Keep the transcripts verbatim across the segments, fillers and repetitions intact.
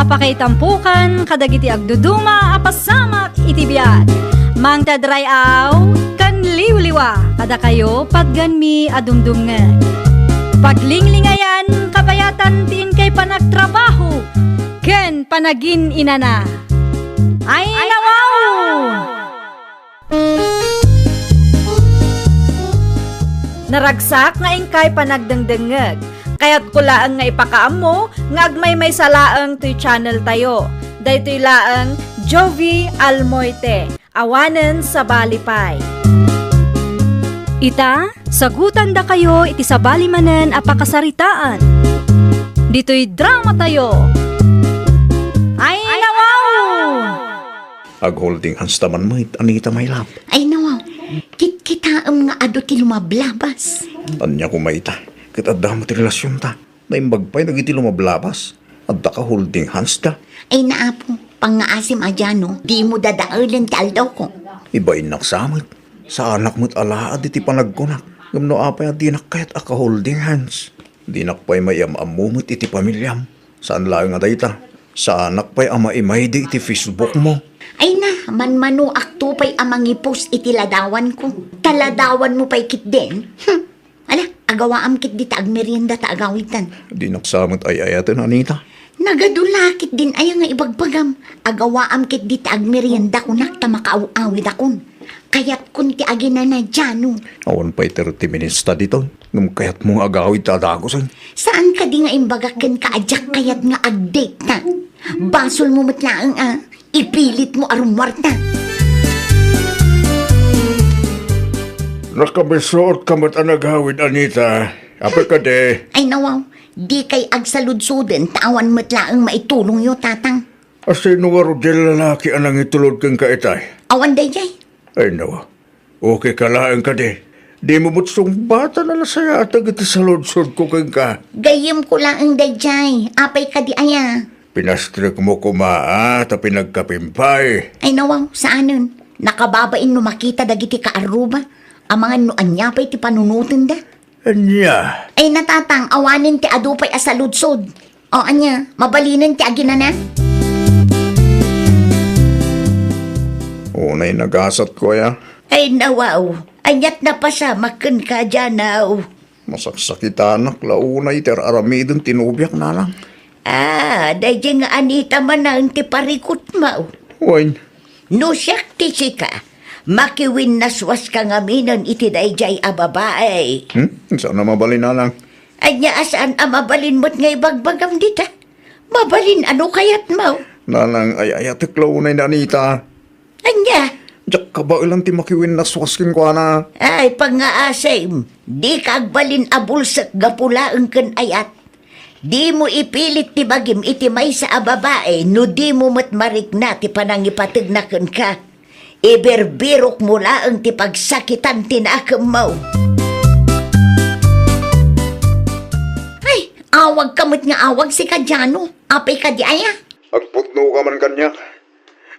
Pakaitampokan kadagiti agduduma a pasamak iti biag. Mangted ray-aw ken liwliwa kadakayo patganmi a dumdumngeg. Paglinglingayan, kabayatan ti inkay panagtrabaho ken panagin-inana. Ay, nawaw! Naragsak nga inkay panagdengdengngeg. Kayatko laeng nga ipakaammo nga agmaymaysa laeng toy channel tayo. Daytoy laeng Jovie Almoite, awanen sabali pay. Ita, sagutandakayo iti sabali manen a pakasaritaan. Ditoy drama tayo. Ay, nawaw! Ag-holding hands ta man met, Anita, my love. Ay, nawaw. Kitkitaem nga adu ti lumablabas. Ania koma ita? Ket adda met ti relasionta. Naimbag pay dagiti lumablabas. Adda ka holding hands da. Ay, naapo. Pangngaasim a Jano, dimo dadaelen ti aldawko. Ibainnak sa met. Saanak met alaad iti panagkunak. Ngem no apay a dinak kayat a ka-holding hands? Dinak pay maiyam-ammo met iti pamiliam. Saan laeng a dayta. Saanak pay a maimaydi iti Facebook mo. Ay na, manmanoakto pay a mangi-post iti ladawanko. Ta ladawanmo pay ketdin. Hmm. Ala, agawaam ketdi ta agmerienda ta agawidtan. Dinak sa met ay-ayaten, Anita. Nagadu la ketdin aya nga ibagbagam. Agawaam ketdi ta agmerienda kunak ta makaaw-awidakon. Kayatkon ti aginana, Jano. Awan pay thirty minutes ta ditoy. Ngem kayatmo nga agawid ta dagusen. Saan kadi nga imbagak kenka a diak kayat nga ag-date ta? Basolmo met laeng a ipilitmo a rummuarta. Nakabisuot ka met a nagawid, Anita. Apay kadi? Ay, nawaw. Dikay agsaludsoden ta awan met laeng maitulongyo, Tatang. A sino ngarud diay lalaki a nangitulod kenka itay? Awan daydiay. Ay, nawaw. Okay ka laeng kadi. Dimo met sungbatan a nasayateg iti saludsodko kenka. Gayyemko laeng daydiay. Apay kadi aya? Pinastrekmo koma a ta pinagkapim pay. Ay, nawaw, saanen. Nakababain no makita dagiti kaarruba. Amangan no ania pay ti panunotenda. Ania? Ay, na, Tatang, awanen ti adu pay a saludsod. O, ania, mabalinen ti aginana? Unay nagasatko aya. Ay, nawaw. Aniat napasamak kenka, Jano? Masaksakitanak la unay ti ar-aramiden ti nobiak, nanang. Ah, daydiay nga Anita manen ti parikutmo. Wen. No siak ti sika, makiwinnaswaska ngaminen iti daydiay a babai. Hmm? Saan a mabalin, nanang? Ania a saan a mabalin met nga ibagbagam dita? Mabalin a no kayatmo. Nanang, ay-ayatek la unay ni Anita. Ania? Diak kabaelan ti makiwinnaswas kenkuana. Ay, pangngaasim, dika agbalin a bulsek gapu laeng ken ayat. Dimo ipilit ti bagim iti maysa a babai no dimo met marikna ti panangipategna kenka. Ibirbirokmo laeng ti pagsakitan ti nakemmo. Ay, awagka met nga awag sika, Jano. Apay kadi aya? Agpudnoka man kaniak.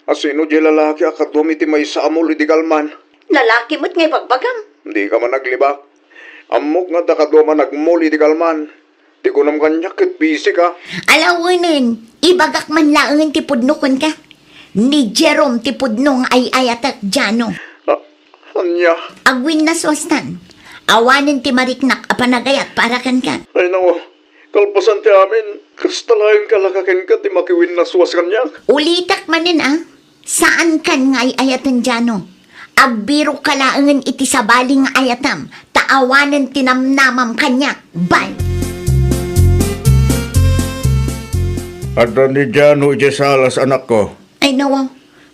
A sino diay lalaki a kaduam iti maysa a mall idi kalman? Lalaki met nga ibagbagam. Dika man aglibak. Ammok nga adda kaduam a nag-mall idi kalman. Ti kunam kaniak ket busy ka. Alawenen, ibagak man laengen ti pudno kenka. Ni Jerome ti pudno nga ay-ayatek, Jano. A-, ania? Agwinnaswastan. Awanen ti mariknak a panagayat para kenka. Ay, naku. Kalpasan ti amin, kasta laeng kalaka kenka ti makiwinnaswas kaniak. Ulitek manen a, saankan nga ay-ayaten, Jano. Agbirokka laengen iti sabali nga ayatem, ta awanen ti namnamam kaniak. Bye! Adda ni Jano idiay salas, anakko. Ay, nawaw.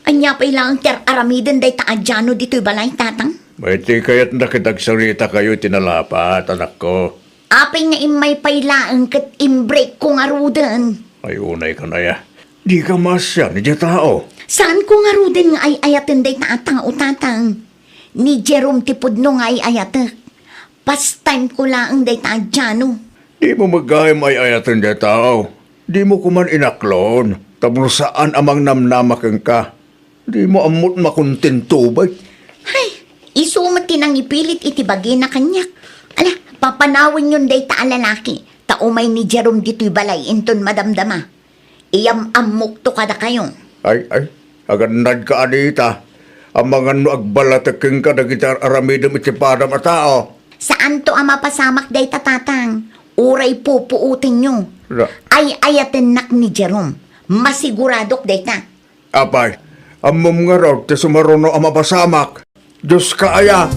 Ania pay laeng ti ar-aramiden dayta a Jano ditoy balay, Tatang? Ay, ti kayatna ket agsaritakayo iti nalapat, anakko. Apay nga immay pay laeng ket imbreakko ngaruden? Ay, unay kan aya. Dika maasian idiay tao. Saanko ngaruden nga ay-ayaten dayta a tao, Tatang. Ni Jerome ti pudno nga ay-ayatek. Pastime ko laeng dayta a Jano. Dimo met gayam ay-ayaten diay tao. Dimo koman inaklon, tapno saan a mangnamnama kenka. Dimo ammot makontento, bay. Hay, isu met ti nangipilit iti bagina kaniak. Ala, papanawenyon dayta a lalaki, ta umay ni Jerome ditoy balay inton madamdama. Iyam-ammokto kadakayo. Ay, ay, agannadka, Anita. Amangan no agballatek kenka dagiti ar-aramidem iti padam a tao. Saanto a mapasamak dayta, Tatang. Uray pupuotenyo. Ra- Ay-ayatennak ni Jerome. Masiguradok dayta. Apay, ammom ngarud ti sumaruno a mapasamak? Dioska aya?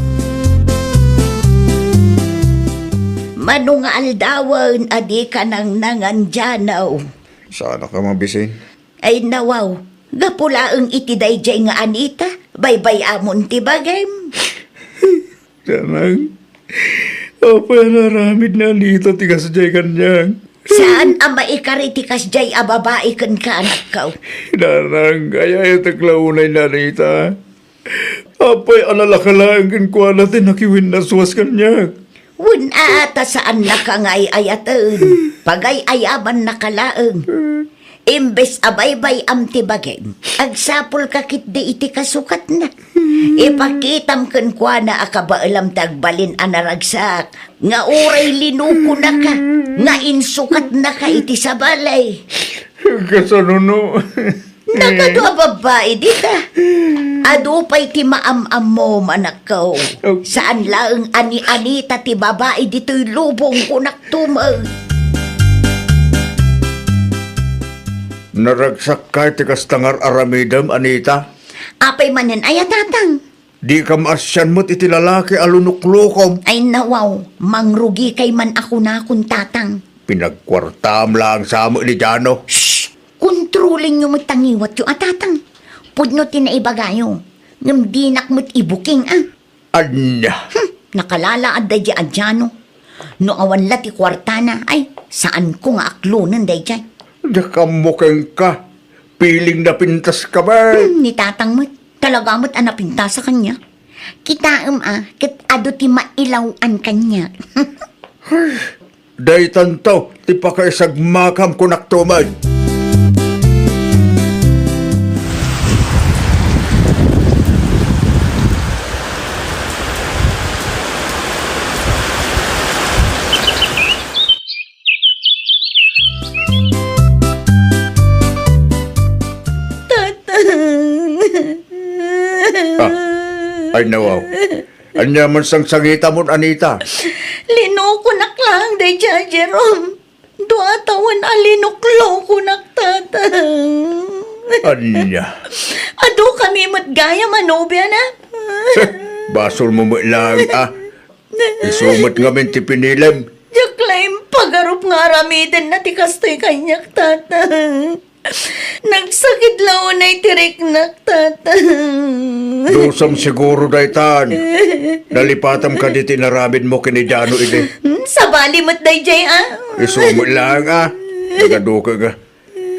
Mano nga aldawen a dika nangnangan, Jano? Saanka mabisin? Ay, nawaw. Gapu laeng iti daydiay nga Anita, baybay-amon ti bagim. Tanang, apay a naaramid ni Anita ti kasdiay kaniak? Saan a maikari ti kasdiay a babai kenka, anakko. Tanang, ay-ayatek la unay ni Anita. Apay a nalaka laeng kenkuana ti nakiwinnaswas kaniak? Wen a, ta saannaka nga ay-ayaten. Pagay-ayabannaka laeng. Imbes a baybay-am ti bagim, agsapulka ketdi iti kasukatna. Ipakitam kenkuana a kabaelam ti agbalin a naragsak, nga uray linukonaka, nga insukatnaka iti sabali. Kasano no? Nagadu a babbai dita. Adu pay ti maam-ammom, anakko. Oh. Saan laeng a ni Anita ti babai ditoy lubong, kunak tumaw. Naragsakka iti kasta nga ar-aramidem, Anita? Apay manen aya, Tatang? Dika maasian met iti lalaki a lunuklokom. Ay, nawaw, mangrugikay man a kunakon, Tatang. Pinagkuartaam laeng sa met ni Jano. Shh! Kontrolenyo met ta ngiwatyo a, Tatang. Pudno ti naibagayo, ngem dinak met ibuking, a. Ania? Hmm, nakalalaad daydiay a Jano. No awan la ti kuartana, ay, saanko nga aklonen daydiay. Diak ammo kenka. Piling napintaska met. Hmm, ni Tatang met. Talaga met a napintas a kaniak. Kitaem a, ket adu ti mailaw-an kaniak. Daytanto ti pakaisagmakam, kunak tumaw. Tatang. Ah, ay, nawaw. Ania man sangsangitamon, Anita? Linukonak laeng daydiay, Jerome. Dua a tawen a linuklokonak, Tatang. Ania? Adu kami met gayam a nobiana. Basolmo met laeng, a. Isu met ngamin ti pinilem. Diak la impagarup nga aramidenna ti kastoy kaniak, Tatang. Nagsakit la unay ti riknak, Tatang. Dusam siguro daytan. Nalipatam kadi ti inaramidmo ken ni Jano idi. Hmm, sabali met daydiay, a. Isu met laeng, a. Nagaduka nga.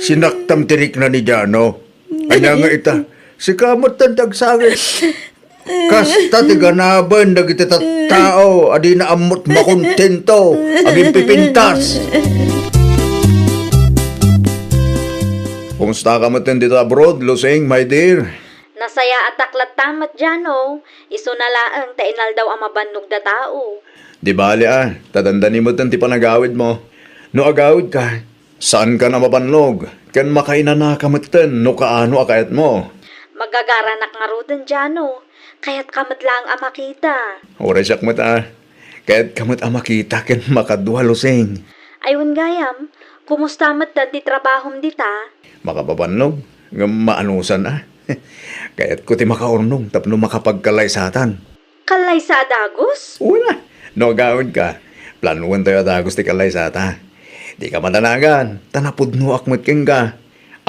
Sinaktam ti rikna ni Jano. Ania nga ita? Sika met ti agsangit. Kasta ti ganaben dagiti tattao a dina ammo ti makontento, agimpipintas. Kumustaka met dita abroad, Lusing, my dear? Nasayaatak latta met, Jano. Isuna laeng ta inaldaw a mabannogda tao. Di bale, a, ta dandani met ti panagawidmo. No agawidka, saankan a mabannog, ken makainanaka metten no kaano a kayatmo. Magagaranak ngaruden, Jano. Kayatka met laeng a makita. Uray siak met, a. Kayatka met a makita ken makadua, Lusing. Ay, wen gayam, kumusta metten ti trabahom dita? Makapabannog, ngem maanusan, a. Kayatko ti makaurnong tapno makapagkallaysatan. Kallaysa a dagus? Wen a, no agawidka, planuentayo a dagus ti kallaysata. Dika madanagan, ta napudnoak met kenka.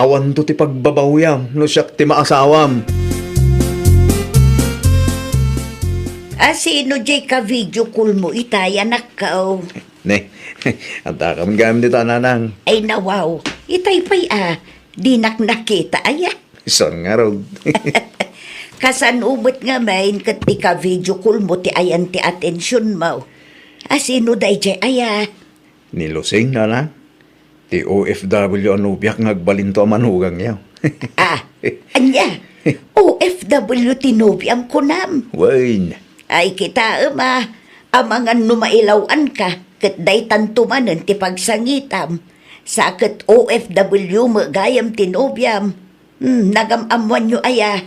Awanto ti pagbabawiam no siak ti maasawam. A, sino diay ka-video call mo itay, anakko? Ne, adda ka met gayam dita, nanang. Ay, nawaw. Itay pay, a, dinak nakita, aya. Isu ngarud. Kasano met ngamin ket ti ka-video call mo ti ayan ti atensionmo? A, sino daydiay aya? Ni Lusing, nanang. Ti O F W a nobiak nga agbalinto a manugangyo. A, ania? O F W ti nobiam, kunam? Wen. Ay, kitaem, a. Amangan no mailaw-anka, ket daytanto manen ti pagsangitam. Sa ket O F W met gayam ti nobiam. Hmm, nagam-ammoanyo aya?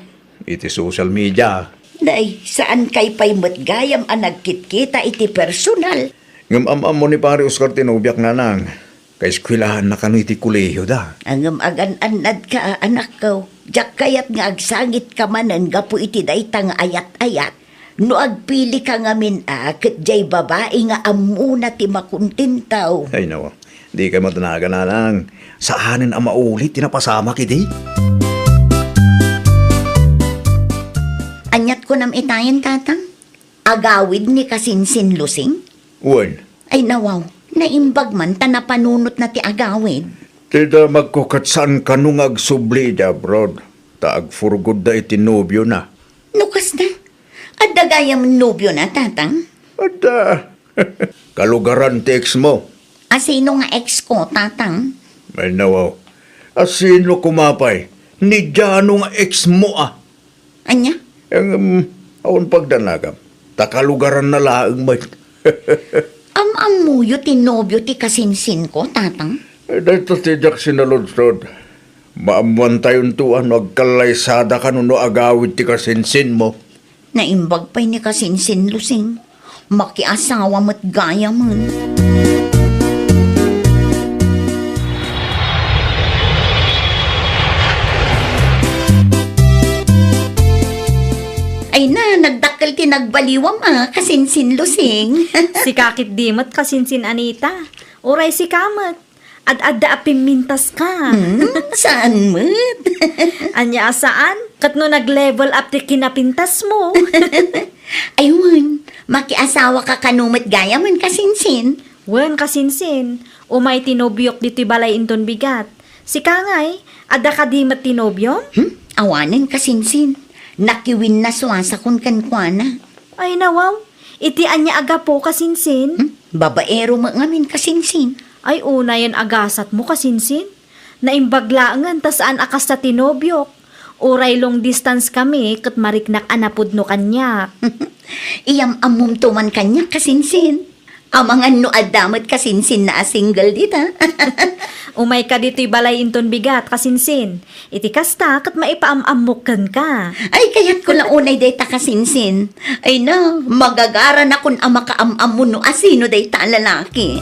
Iti social media. Nay, saankay pay met gayam a nagkitkita iti personal. Ngem am-ammo ni Pare Oscar ti nobiak, nanang. Kaeskuelaanna kano iti kolehioda. Ngem agan-annadka, anakko. Diak kayat nga agsangit ka manen gapu iti dayta nga ayat-ayat. No agpili ka ngamin a, ket diay babai nga ammona ti makontentaw. Ay, nawa. Di ka matnagan, nanang. Saanen a maulit ti napasamak idi. Aniat kunam itayen, tatang? Agawid ni kasinsin Lusing? Wen. Ay, nawaw. Naimbag man ta napanunotna ti agawid. Ti damagko ket saan kano nga agsubli iti abroad. Ta agfurgodda iti nobiona. No kasta, adda gayam nobiona, tatang? Adda. Kalugaran ti ex mo. Asino nga ex ko, tatang? Ay, nawaw. Asino koma pay? Ni Jano nga ex mo, a. Ania? Ngem, awan pagdanagam. Ta kalugaranna laeng met. Am-ammoyo ti nobio ti kasinsin ko, tatang? Eh, dayta ti diak sinaludsod. Maammoantayonto a no agkallaysada kano no agawid ti kasinsin mo. Naimbag pay ni kasinsin Lusing. Makiasawa met gayamen. Ay na, nagdakkel ti nagbaliwam a, kasinsin Lusing. Sika ketdi met, kasinsin Anita. Uray sika met. Ad-adda a pimmintaska. Hmm, saan met? Ania a saan? Ket no nag-level up ti kinapintasmo? Ay wen, makiasawaka kano met gayamen, kasinsin. Wen, kasinsin. Umay ti nobiok ditoy balay inton bigat. Sika ngay, adda kadi met ti nobiom? Hmm? Awanen, kasinsin. Nakiwinnasuasakon kenkuana. Ay, nawaw. Iti ania a gapu, kasinsin? Hmm? Babaero met ngamin, kasinsin. Ay, unayen a gasatmo, kasinsin. Naimbag laengen ta saan a kasta ti nobiok. Uray long distance kami ket mariknak a napudno kaniak. Iyam-ammomto man kaniak, kasinsin. Amangan no adda met kasinsinna a single dita. Umayka ditoy balay inton bigat, kasinsin. Iti kasta, ket maipaam-ammok kenka. Ay, kayatko la unay dayta, kasinsin. Ay na, magagaranakon a makaam-ammo no asino dayta a lalaki.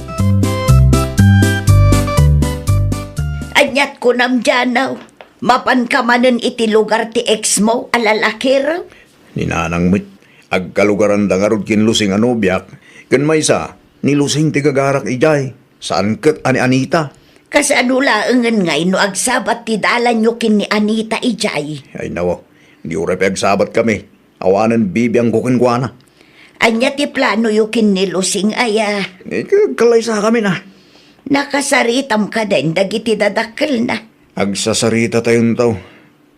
Aniat kunam, Jano, mapanka manen iti lugar ti ex mo a lalakiro? Ni nanang met, agkalugaranda ngarud ken Lusing a nobiak, ken maysa, ni Lusing ti gagarak idiay. Saan ket a ni Anita? Kasano laengen ngay no agsabat ti dalanyo ken ni Anita idiay? Ay, nawaw. Di uray pay agsabat kami. Awanen bibiangko kenkuana. Ania ti planoyo ken ni Lusing aya? Eh, agkallaysakami na. Nakasaritam kadin dagiti dadakkelna? Agsasaritatayon, taw.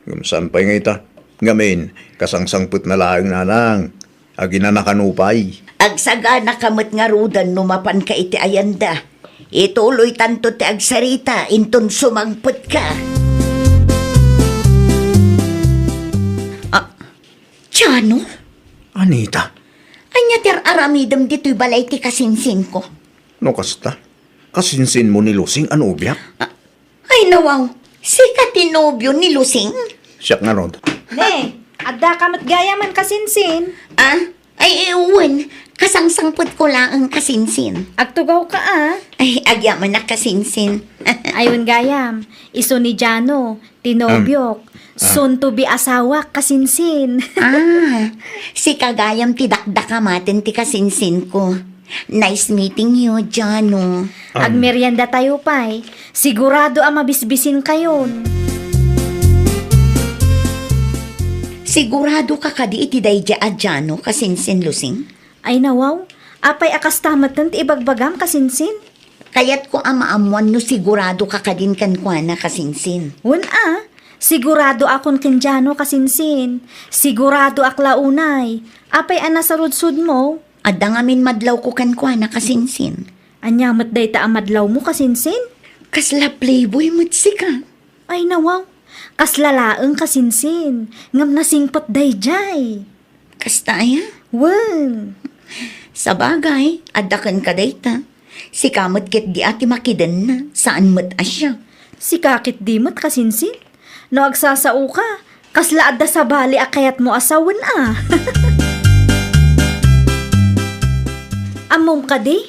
Ngem saan pay nga ita? Ngamin, kasangsangpetna laeng, nanang. Aginana kano pay? Agsaganaka met ngaruden no mapanka iti ayanda. Ituloytanto ti agsarita inton sumangpetka. Ah, Jano? Anita? Ania ti ar-aramidem ditoy balay ti kasinsinko? No kasta, kasinsinmo ni Lusing a nobiak? Ah, Ay, nawaw, sika ti nobio ni Lusing? Siak ngarud. Ne, adda ka met gayamen, kasinsin. Ah? Ay, wen, kasangsangpetko laeng, kasinsin. Agtugawka, a. Ay, agyamanak, kasinsin. Ay, wen gayam, isu ni Jano, ti nobiok, soon to be asawak, kasinsin. Ah, sika gayam ti dakdakamaten ti kasinsinko. Nice meeting you, Jano. Agmeriendatayo pay. Sigurado a mabisbisinkayon. Sigurado ka kadi iti daydiay a Jano, kasinsin Lusing? Ay, nawaw. Apay a kasta metten ti ibagbagam, kasinsin? Kayatko a maammuan no sigurado ka kadin kenkuana, kasinsin. Wen a, sigurado akon ken Jano, kasinsin. Sigurado ak la unay. Apay a nasarudsodmo? Adda ngamin madlawko kenkuana, kasinsin. Ania met dayta a madlawmo, kasinsin? Kasla playboy met sika. Ay, nawaw. Kasla laeng, kasinsin. Ngem nasingpet daydiay. Kasta aya? Wen. Sabagay, adda kenka dayta. Sika met ketdi a ti makidenna, saan met a siak. Sika ketdi met, kasinsin? No agsasaoka, kasla adda sabali a kayatmo a sawen a. Ammom kadi,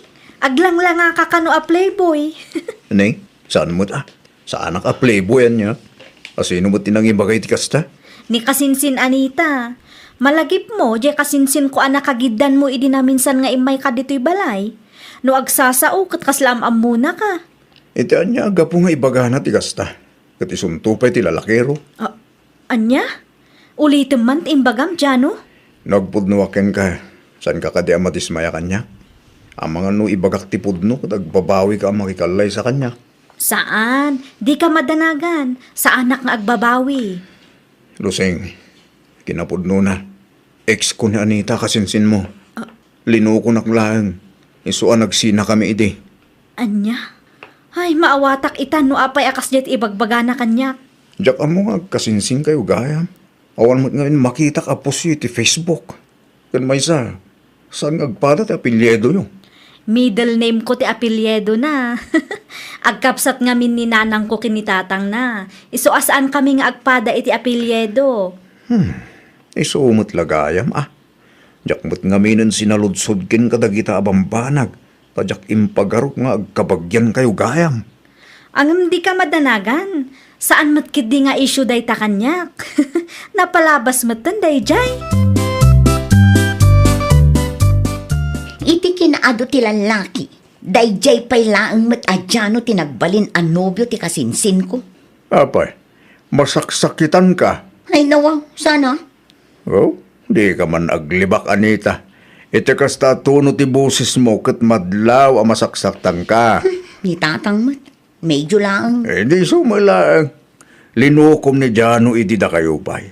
aglanglangaka kano a playboy. Ne, saan met a. Saanak a playboy ania. A sino met ti nangibaga iti kasta? Ni kasinsin Anita. Malagipmo, diay kasinsinko a nakagiddanmo idi naminsan nga immayka ditoy balay. No agsasao, ket kasla am-ammonaka. Iti ania a gapu nga ibagana ti kasta? Ket isunto pay ti lalakero. A-, ania? Ulitem man ti imbagam, Jano? No agpudnoak kenka, saanka kadi a madismaya kaniak? Amangan no ibagak ti pudno ket agbabawika a makikallaysa kaniak. Saan, dika madanagan. Saanak nga agbabawi. Lusing, kinapudnona. Ex ko ni Anita, kasinsinmo. Ah. Linukonak laeng. Isu a nagsinakami idi. Ania? Ay, maawatak ita no apay a kasdiay ti ibagbagana kaniak. Diak ammo nga agkasinsinkayo gayam. Awan met ngamin makitak a postyo iti Facebook. Ken maysa, saan nga agpada ti apelyidoyo? Middle name ko ti apelyidona. Agkabsat ngamin ni nanangko ken ni tatangna. Isu a saankami nga agpada iti apelyido. Hmm, isu met la gayam, a. Diak met ngaminen sinaludsod ken kadagita a bambanag, ta diak impagarop nga agkabagiankayo gayam. Ngem dika madanagan, saan met ketdi nga isyu dayta kaniak. Napalabas metten daydiay. Iti kinaadu ti lallaki, daydiay pay laeng met a Jano ti nagbalin a nobio ti kasinsinko. Apay, masaksakitanka? Ay, nawaw, sana. Oh, dika man aglibak, Anita. Iti kasta a tono ti bosesmo ket madlaw a masaksaktanka. Hmm, ni tatang met. Medyo laeng. Eh, di isu met laeng. Linukom ni Jano idi dakayo pay.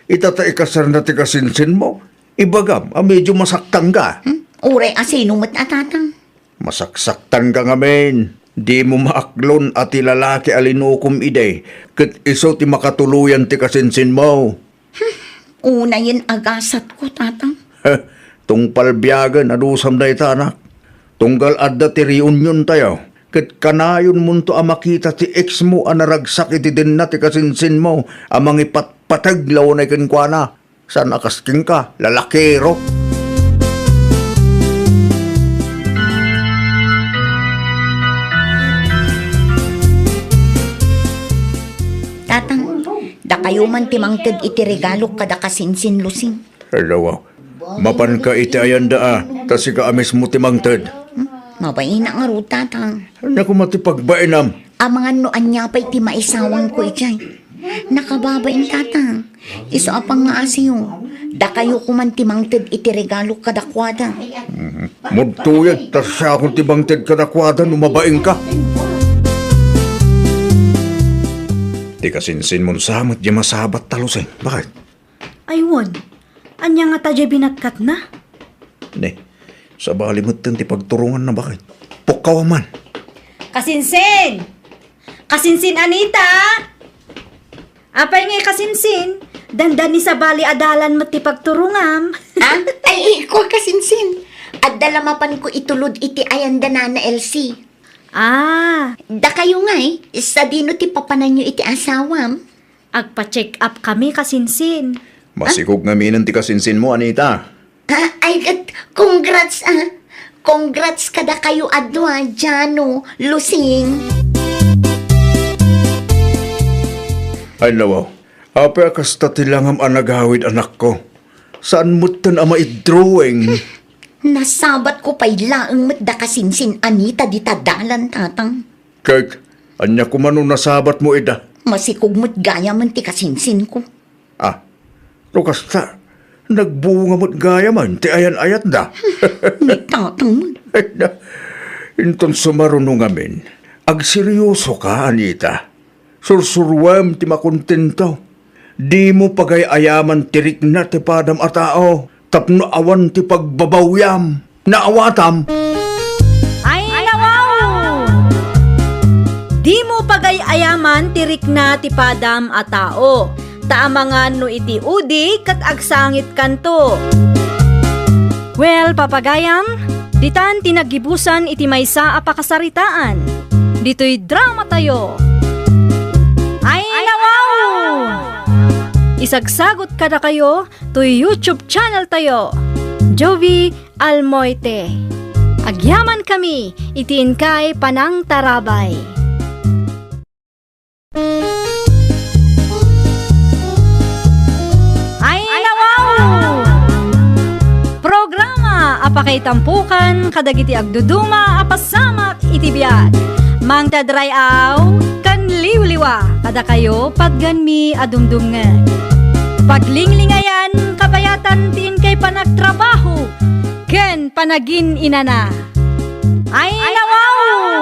Ita ta ikasarna ti kasinsinmo, ibagam a medyo masaktanka. Hmm? Uray a sino met a tatang? Masaksaktanka ngamin. Dimo maaklon a ti lalaki a linukom idi ket isu ti makatuloyan ti kasinsinmo. Hmm, unayen a gasatko, tatang. Heh, tungpal biagen a dusam dayta, anak. Tunggal adda ti reuniontayo, ket kanayonmonto a makita ti ex mo a naragsak iti denna ti kasinsinmo a mangipatpateg la unay kenkuana. Saan a kas kenka, lalakero. Tatang, dakayo man ti mangted iti regalok kada kasinsin, Lusing. Hello, mapanka iti ayanda a, ta sika a mismo ti mangted. Hmm? Mabain nga rud, tatang. Ania koma ti pagbainam? Amangan no ania pay ti maisawangko idiay. Nakababain, tatang. Isu a pangngaasiyo. Dakayo koman ti mangted iti regalo kadakuada. Mhm. Mudtoyen, ta siakon ti mangted kadakuada no mabainka. Ti kasinsinmon sa met diay masabat ta, Lusing. Bakit? Ay wen, ania ngata diay binagkatna? Ne, sabali metten ti pagturonganna, bakit? Pukkaw man. Kasinsin! Kasinsin, Anita! Apay ngay kasinsin, dandani sabali a dalan met ti pagturongam. Ah? Ay, iko, kasinsin. Adda la mapanko itulod iti ayanda, Nana Elsie. Ah. Dakayo ngay, sadino ti papananyo iti asawam? Agpa-check up kami, kasinsin. Masikog ngaminen ti kasinsinmo, Anita. Ah, ay, ket congrats, ah. Congrats kadakayo a dua, Jano, Lusing. Ay, nawaw. Apay a kasta ti langam a nagawid, anakko? Saan metten a maidruweng? Nasabatko pay laeng met da kasinsin Anita dita dalan, tatang. Ket, ania koma no nasabatmo ida? Masikog met gayamen ti kasinsinko. Ah, no kasta, nagbunga met gayamen ti ayan-ayatda. Ni tatang met. Inton sumaruno ngamin, agseryosoka, Anita. Sursuruem ti makontento. Dimo pagay-ayaman ti rikna ti padam a tao tapno awan ti pagbabawyam. Naawatam? Ay, nawaw! Dimo pagay-ayaman ti rikna ti padam a tao. Ta amangan no iti udig ket agsangitkanto. Well, papagayam, Ditan ti naggibusan iti maysa a pakasaritaan. Ditoy dramatayo. Ay, nawaw! Isagsagot kadakayo toy YouTube channel tayo, Jovie Almoite. Agyamankami iti inkay panangtarabay. Ay, nawaw! Programa a pakaitampukan kadagiti agduduma a pasamak iti biag. Mangted ray-aw ken liwliwa kadakayo patgenmi a dumdumngeg. Paglinglingayan kabayatan ti inkay panagtrabaho ken panagin-inana. Ay, nawaw!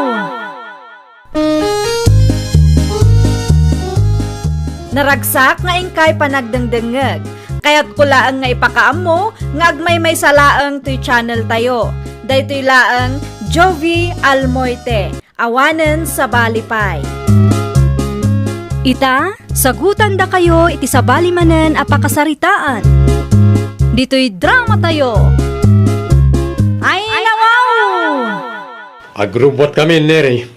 Naragsak nga inkay panagdengdengngeg. Kayatko laeng nga ipakaammo nga agmaymaysa laeng toy channel tayo. Daytoy laeng Jovie Almoite, awanen sabali pay. Ita, sagutandakayo iti sabali manen a pakasaritaan. Ditoy dramatayo. Ay, nawaw! Agrubbuatkami, Neri.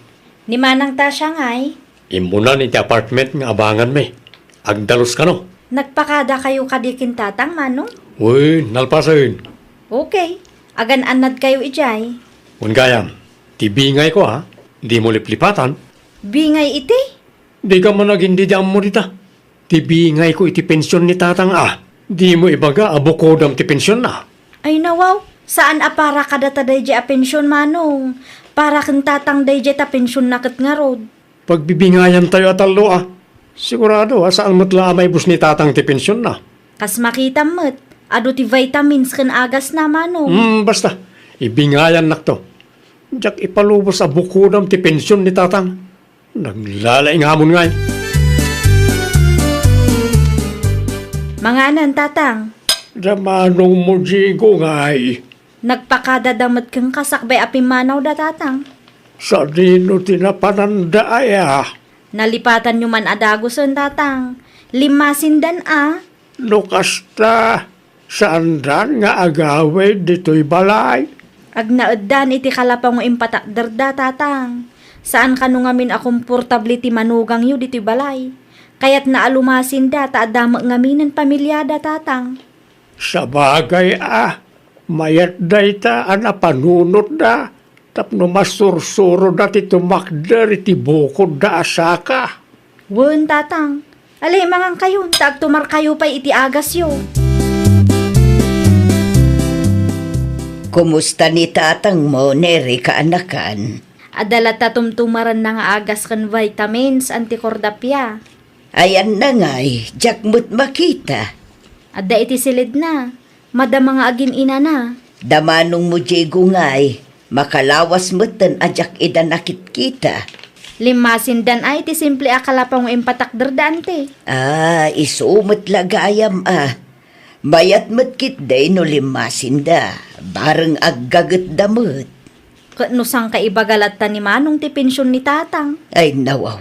Ni Manang Tasha ngay? Immunan iti apartment nga abanganmi. Agdalus kano. Nagpakadakayo kadi ken Tatang, Manong? Wen, nalpasen. Okay. Agan-annadkayo idiay. Wen gayam, ti bingayko, a, dimo liplipatan. Bingay iti? Dika man agin-ammo dita. Ti bingayko iti pension ni Tatang, a. Dimo ibaga a bukodam ti pensionna. Ay, nawaw, saan a para kadata daydiay a pension, Manong. Para ken Tatang daydiay ta pensionna ket ngarud. Pagbibingayantayo a tallo, a. Sigurado a saan met la a maibus ni Tatang ti pensionna. Kas makitam met, adu ti vitamins ken agasna, Manong. Hmm, basta, ibingayannakto. Diak ipalubos a bukodam ti pension ni Tatang. Naglalaingamon ngay. Manganan, Tatang. Da manongmo, Jigo, ngay. Nagpakadada met kenka sakbay a pimmanawda, Tatang. Sadino ti napananda aya? Nalipatanyo man a dagusen, Tatang. Limmasindan a. No kasta, saandan nga agawid ditoy balay? Agnaeddan iti kalapaw nga impatakderda, Tatang. Saan kano ngamin a komportable ti manugangyo ditoy balay. Kayatna a lumasinda ta adda met ngaminen pamiliada, Tatang. Sabagay a, mayat dayta a napanunotda tapno masursuroda ti tumakder iti bukodda a saka. Wen, Tatang. Alimangankayon ta agtumarkayo pay iti agasyo. Kumusta ni tatangmo, Neri, kaanakan? Adda latta tumtumarenna nga agas ken vitamins, Auntie Cordapia. Ayanna ngay, diak met makita. Adda iti silidna. Madama nga agin-inana. Da manongmo, Jigo, ngay, makalawas metten a diak ida nakitkita. Limmasindan a iti simple a kalapaw nga impatakderda, Auntie. Ah, isu met la gayam a. Mayat met ketdi no limmasinda, bareng aggagetda met. Ket no sangkaibaga latta ni Manong ti pension ni Tatang? Ay, nawaw.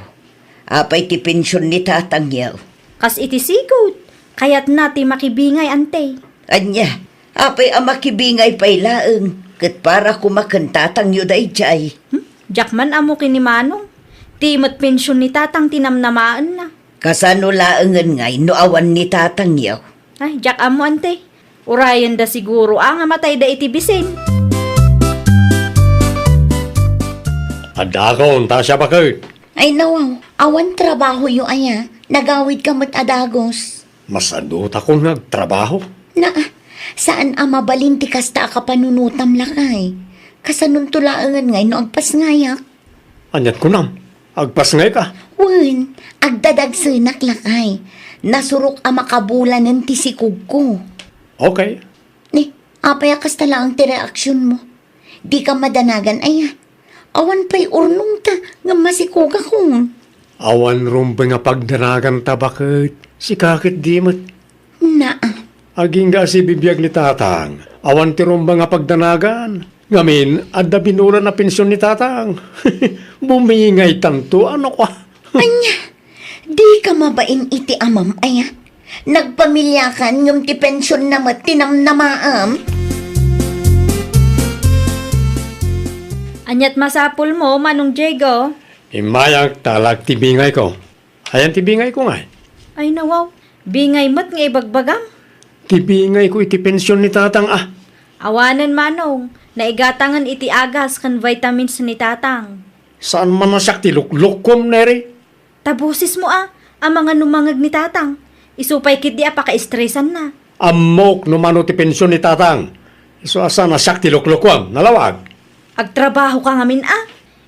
Apay ti pension ni Tatangyo? Kas iti sigud, kayatna ti makibingay, Auntie. Ania, apay a makibingay pay laeng, ket para koma ken tatangyo daydiay? Hmm? Diak man ammo ken ni Manong. Ti met pension ni Tatang ti namnamaenna. Kasano laengen ngay no awan ni tatangyo? Ay, diak ammo, Auntie. Urayenda siguro a nga matayda iti bisin. Adda akon, Tasha, baket. Ay, nawaw, awan trabahoyo aya? Nagawidka met a dagus. Masadutakon nga agtrabaho. Naa, saan a mabalin ti kasta a kapanunotam, lakay. Kasanonto laengen ngay no agpasngayak? Aniat kunam? Agpasngayka? Wen, agdadagsenak, lakay. Nasurok a makabulanen ti sikogko. Okay. Ni, apay a kasta laeng ti reaksionmo? Dika madanagan aya? Awan pay urnongta ngem masikogakon. Awan rumbeng a pagdanaganta, baket. Sika ketdi met. Naa. Agingga a sibibiag ni Tatang, awan ti rumbeng a pagdanagan. Ngamin, adda binulan a pension ni Tatang. Bumingaytanto, ano ka? Ania, dika mabain iti amam aya? Nagpamiliakan ngem ti pensionna met ti namnamaem? Aniat masapulmo, Manong Diego? Immayak ta alag ti bingayko. Ayan ti bingayko ngay? Ay, nawaw. Bingay met nga ibagbagam? Ti bingayko iti pension ni Tatang, ah. Awanen, Manong. Naigatangen iti agas ken vitamins ni Tatang. Saan man a siak ti luklukkom, Neri? Ta bosesmo a, amangan no mangngeg ni Tatang. Isu pay ketdi a pakaestresanna. Ammok no mano ti pension ni Tatang. Isu a saan a siak ti luklukuam, nalawag. Agtrabahoka ngamin a.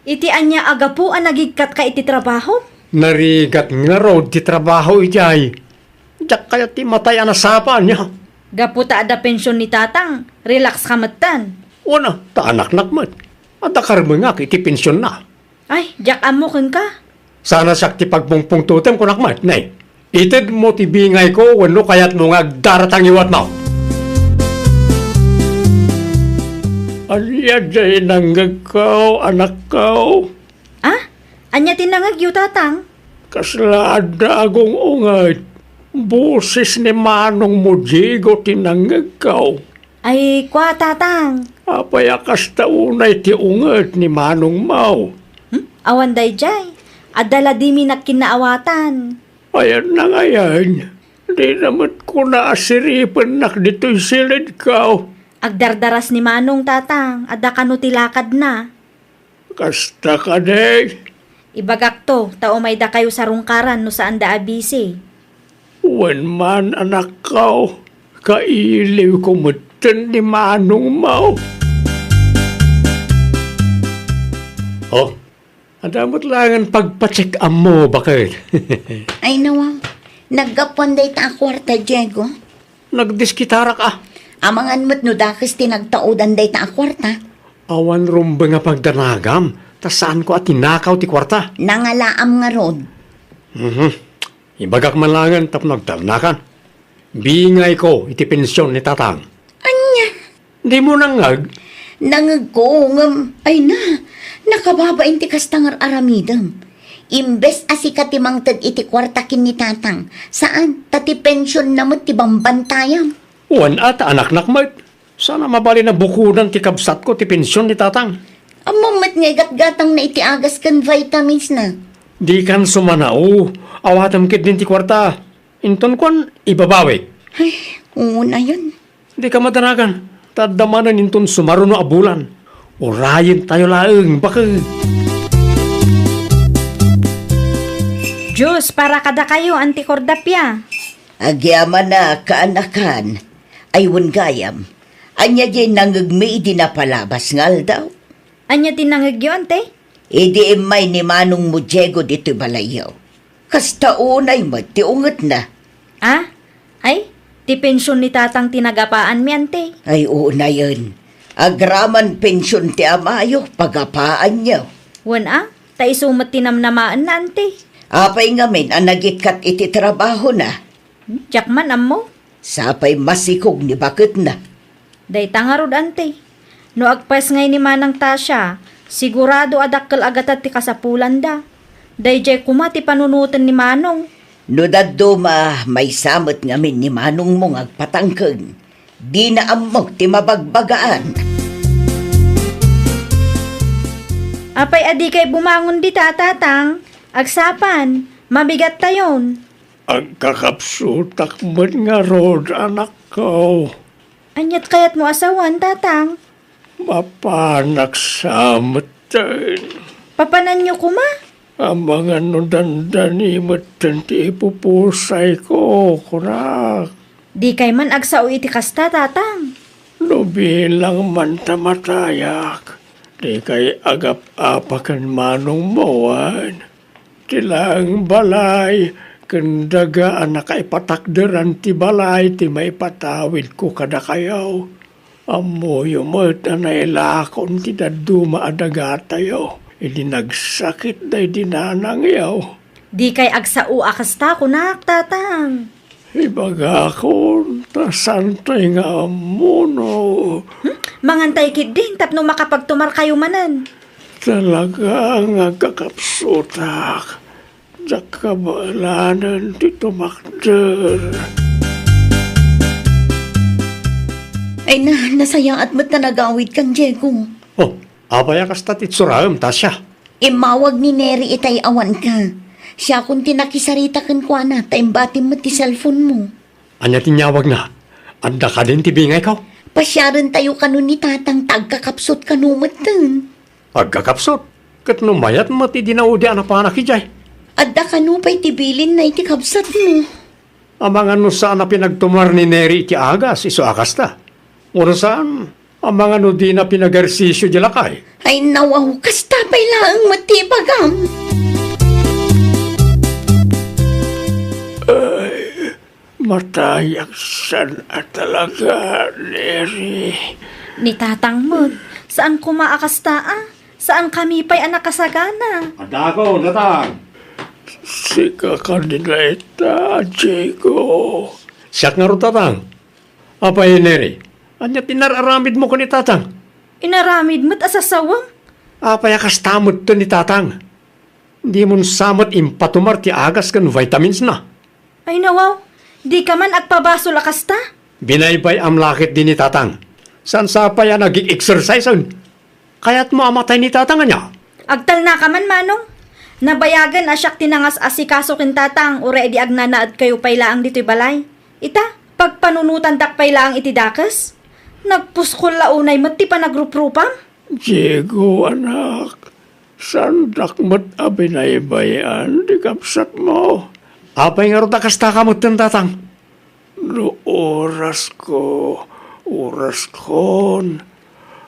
Iti ania a gapu a nagigkatka iti trabaho? Narigat ngarud ti trabaho idiay. Diak kayat ti matay a nasapa ania. Gapu ta adda pension ni Tatang, relax ka metten. Wen a, ta anaknak met. Adda karmengak iti pensionna. Ay, diak ammo kenka. Saan a siak ti pagpungpungtotem kunak met, ne? Itedmo ti bingayko wenno kayatmo nga agdara ta ngiwatmo? Ania diay nangngegko, anakko? Ah? Ania ti nangngegyo, Tatang? Kasla adda agung-unget. Boses ni manongmo Diego ti nangngegko. Ay, kua, Tatang. Apay a kasta unay ti unget ni manongmo? Hmm? Awan daydiay. Adda la dimi nakkinnaawatan. Ayan na ngayan. Dina met kuna a siripennak ditoy silidko. Agdardaras ni Manong, Tatang. Adda kano ti lakadna. Kasta kadi? Ibagakto, ta umay dakayo sarungkaran no saanda a busy. Wen man, anakko, kailiwko metten ni manongmo. Oh, adda met laengen pagpacheck-upmo, baket. Ay, nawaw. Naggapuan dayta a kuarta, Diego. Nagdiskitarak a. Amangan met no dakes ti nagtaudan dayta a kuarta. Awan rumbeng a pagdanagam, ta saanko a tinakaw ti kuarta. Nangalaam ngarud. Mhm. Ibagak man laengen tapno agtalnakan. Bingayko iti pension ni Tatang. Ania? Dimo nangngeg? Nangngegko, ngem, ay na, nakababain ti kasta nga ar-aramidem. Imbes a sika ti mangted iti kuarta ken ni Tatang, saan, ta ti pensionna met ti bambantayam. Wen a, ta anaknak met. Saan a mabalin a bukodan ti kabsatko ti pension ni Tatang. Ammom met nga igatgatangna iti agas ken vitamins na. Dikan sumanao, awatem ketdin ti kuarta. Inton kuan, ibabawik. Ay, unayen. Dika madanagan, ta adda manen inton sumaruno a bulan. Urayentayo laeng, baket. Juice para kadakayo, Auntie Cordapia. Agyamanak, kaanakan. Ay, wen gayam. Ania diay nangngegmi idi napalabas nga aldaw? Ania ti nangngegyo, Ante? Idi immay ni manongmo Diego ditoy balayyo. Kasta unay met ti ungetna. Ah? Ay, ti pension ni Tatang ti nagapaanmi, Ante. Ay, unayen. Agraman pension ti amayo, pagapaanyo. Wen a, ta isu met ti namnamaenna, Ante. Apay ngamin a nagikkat iti trabahona? Hmm, diak man ammo. Sapay masikog ni baketna. Dayta ngarud, Ante. No agpasngay ni Manang Tasha, sigurado a dakkel a gatad ti kasapulanda. Daydiay koma ti panunoten ni Manong. No dadduma, maysa met ngamin ni Manongmo nga agpatangken. Dina ammok ti mabagbagaan. Apay a dikay bumangon dita, Tatang? Agsapan, mabigattayon. Agkakapsutak met ngarud, anakko. Aniat kayatmo a sawen, Tatang? Mapanak sa metten. Papananyo koma? Amangan no dandani metten ti ipupusayko, kunak. Dikay man agsao iti kasta, Tatang. No bilang man ta matayak, dikay agap-apa ken manongmo, wen? Ti laeng balay ken daga a nakaipatakderan ti balay ti maipatawidko kadakayo. Ammoyo met a nailakon ti dadduma a dagatayo idi nagsakit daydi nanangyo. Dikay agsao a kasta, kunak, Tatang. Ibagakon, ta saantoy nga ammo no. Hmm? Mangantay ketdin tapno makapagtumarkayo manen. Talaga nga agkakapsutak. Diak kabaelanen ti tumakder. Ay na, nasayaat met ta nagawidkan, Diego. Oh, Apay a kasta ti itsuraem, Tasha? Immawag ni Neri itay awanka. Siakon ti nakisarita kenkuana ta imbatim met ti cellphone mo. Ania ti inyawagna? Adda kadin ti bingayko? Pasiarentayo kano ni Tatang ta agkakapsut kano metten. Agkakapsut? Ket no mayat met idi naudi a napanak idiay? Adda kano pay ti bilinna iti kabsatmo. Amangan no saan a pinagtumar ni Neri iti agas, isu a kasta. Wenno saan, amangan no dina pinag-ehersisio di lakay. Ay, nawaw, kasta pay laeng met ti ibagam. Ay, matayak san a talaga, Neri. Ni Tatang met, saan koma a kasta, a? Saan kami pay a nakasagana? Adda ako, Tatang. Sika kadi dayta, Diego. Siak ngarud, Tatang. Apay, Neri, ania ti inar-aramidmo ken ni Tatang? Inaramid met a sasawem. Apay a kasta metten ni Tatang? Dimon sa met impatumar ti agas ken vitaminsna. Ay, nawaw, dika man agpabasol a kasta? Binaybay-am la ketdi ni Tatang. Saan sa pay a nagig-exercise-en? Kayatmo a matay ni Tatang ania? Agtalnaka man, Manong. Nabayagen a siak ti nangas-asikaso ken Tatang, uray idi agnanaedkayo pay laeng ditoy balay. Ita, pagpanunotandak pay laeng iti dakes. Nagpuskol la unay met ti panagruprupam. Diego, anak, saandak met a binaybay-an ti kabsatmo. Apay ngarud a kastaka metten, Tatang? No orasko, oraskon,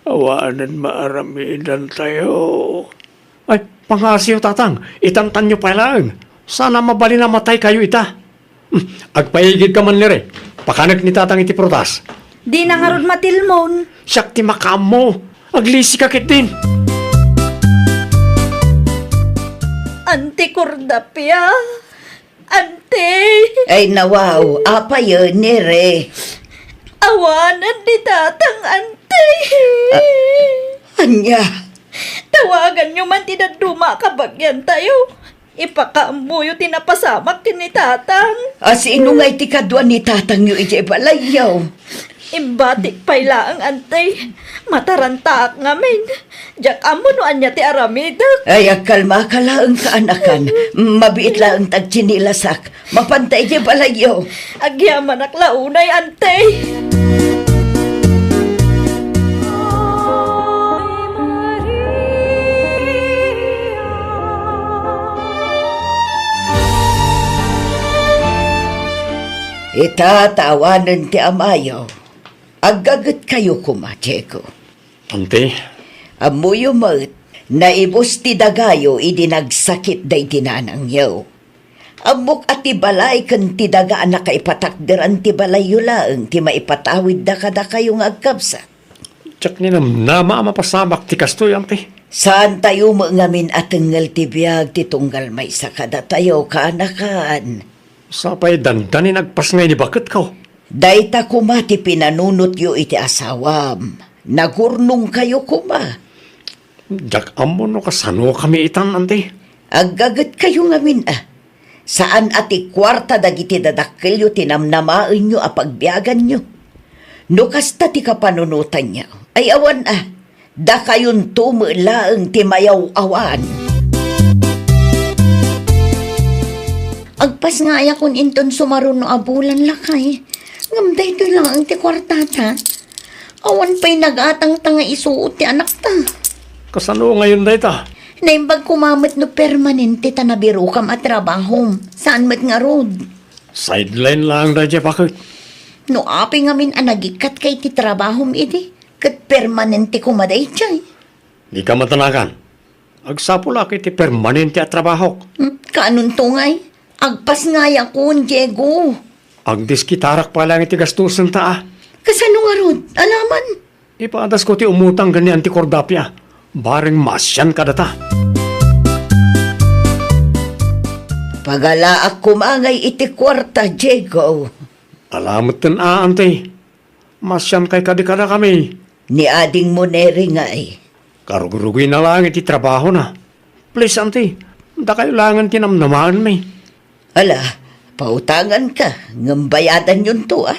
awanen maaramidantayo. Ay, pangngaasim, Tatang, itantanyo pay laeng. Saan a mabalin a mataykayo ita. Hmm, agpaigidka man, Neri. Pakanek ni Tatang iti prutas. Dina ngarud matilmon. Siak ti makaammo. Aglisika ketdin. Anti Cordapia. Anti! Ay, nawaw, apay, Neri? Awanen ni Tatang, Anti! Ah, ania? Tawaganyo man ti dadduma a kabagiantayo. Ipakaammoyo ti napasamak ken ni Tatang. A, sino ngay ti kadua ni Tatangyo idiay balayyo? Imbatik pay laeng, Anti. Matarantaak ngamin. Diak ammo no ania ti aramidek. Ay, agkalmaka laeng, kaanakan. Mabiit laeng ti agtsinilasak. Mapanta idiay balayyo. Agyamanak la unay, Anti. Ita, ta awanen ti amayo. Aggagetkayo koma, Diego. Anti? Ammoyo met, naibus ti dagayo idi nagsakit daydi nanangyo. Ammok a ti balay ken ti daga a nakaipatakderan ti balayyo laeng ti maipatawidda kadakayo nga agkabsat. Diak ninamnama a mapasamak ti kastoy, Anti. Saantayo met ngamin a tengngel ti biag ti tunggal maysa kadatayo, kaanakan. Sapay dandani nagpasngay ni baketko. Dayta koma ti pinanunotyo iti asawam. Nagurnongkayo koma. Diak ammo no kasanokami itan, Anti. Aggagetkayo ngamin a. Saan a ti kuarta dagiti dadakkelyo ti namnamaenyo a pagbiaganyo. No kasta ti kapanunotanyo, ay awan a. Dakayonto met laeng ti mayaw-awan. Agpasngayakon inton sumaruno a bulan, lakay. Ngem daytoy laeng ti kuartata. Awan pay nagatangta nga isuot ti anakta. Kasano ngayon dayta? Naimbag koma met no permanente ta nabirokam a trabahom. Saan met ngarud? Sideline laeng daydiay, baket. No apay ngamin a nagikkatka iti trabahom idi, ket permanente koma daydiay. Dika matanagan. Agsapulak iti permanente a trabahok. Hmm, kaanonto ngay? Agpasngayakon, Diego. Agdiskitarak pay laeng iti gastosenta a. Kasano ngarud? Alaman? Ipadasko ti umutang ken ni Anti Cordapia. Bareng maasian kadata. Pagalaak koma ngay iti kuarta, Diego. Ala metten a, Anti. Maasiankay kadi kadakami. Ni adingmo, Neri, ngay. Karugruginak laeng iti trabahona. Please, Anti, dakayo laengen ti namnamaenmi. Ala, pautanganka, ngem bayadanyonto, a?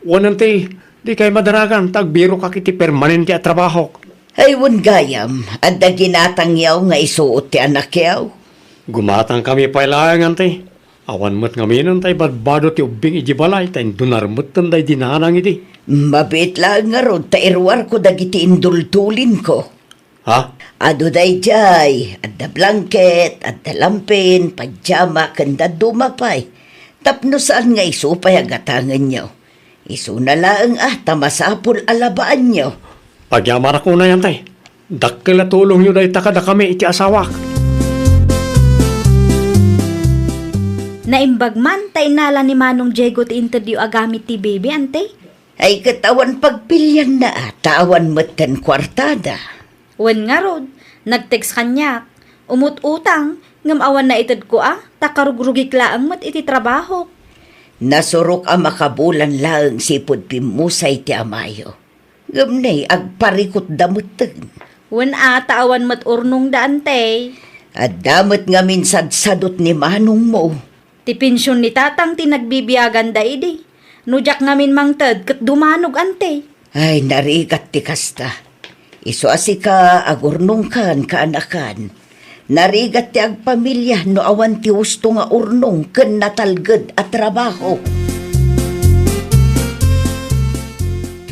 Wen, Anti, dikay madaragan ta agbirokak iti permanente a trabahok. Ay, wen gayam, adda ginatangyaw nga isuot ti anakyaw? Gumatangkami pay laeng, Ante. Awan met ngamin ta ibadbado ti ubbing idiay balay ta indunar metten daydi nanang idi. Mabiit laeng ngarud ta iruarko dagiti indultulinko. Ha? Adu daydiay, adda blanket, adda lampin, pajama, ken dadduma pay. Tapno saan nga isu pay a gatangenyo. Isuna laeng a ta masapul a labaanyo. Agyamanak unay, Ante. Dakkel a tulongyo dayta kadakami iti asawak. Naimbag man ta innala ni Manong Diego ti intedyo a gamit ti baby, Ante. Ay, ket awan pagpilianna a ta awan metten kuartada. Wen ngarud, nag-text kaniak, umut-utang, ngem awan naitedko a, ta karugrugik laeng met iti trabaho. Nasurok a makabulan laeng sipud pimmusay ti amayo. Ngem ne, agparikutda metten. Wen a, ta awan met urnongda, Ante. Adda met ngamin sadsadot ni manongmo. Ti pension ni tatang ti nagbibiaganda idi. No diak ngamin mangted ket dumanog, Ante. Ay, narigat ti kasta. Isu a sika, agurnongkan, kaanakan. Narigat ti agpamilia no awan ti husto nga urnong ken natalged a trabaho.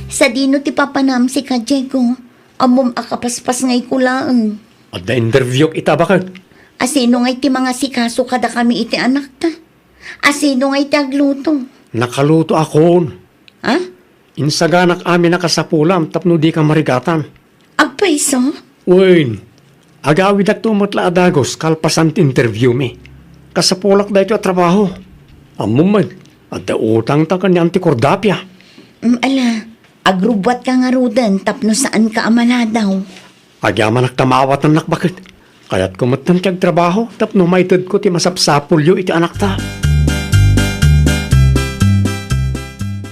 Sadino ti papanam, sika, Diego? Ammom a kapaspas nga iku laeng. Adda interviewk ita, baket. Asino ngay ti mangasikaso kadakami iti anakta? Asino ngay ti agluto? Nakaluto akon. Ha? Insaganak amin a kasapulam tapno dika marigatan. Agpayso? Wen, agawidakto met la a dagus kalpasan ti interview mi. Kasapulak daytoy a trabaho. Ammom met, adda utangta ken ni Auntie Cordapia. Mm, ala, agrubbuatka ngaruden tapno saanka a maladaw. Agyamanak ta maawatannak, baket. Kayatko metten ti agtrabaho tapno maitedko ti masapsapulyo iti anakta.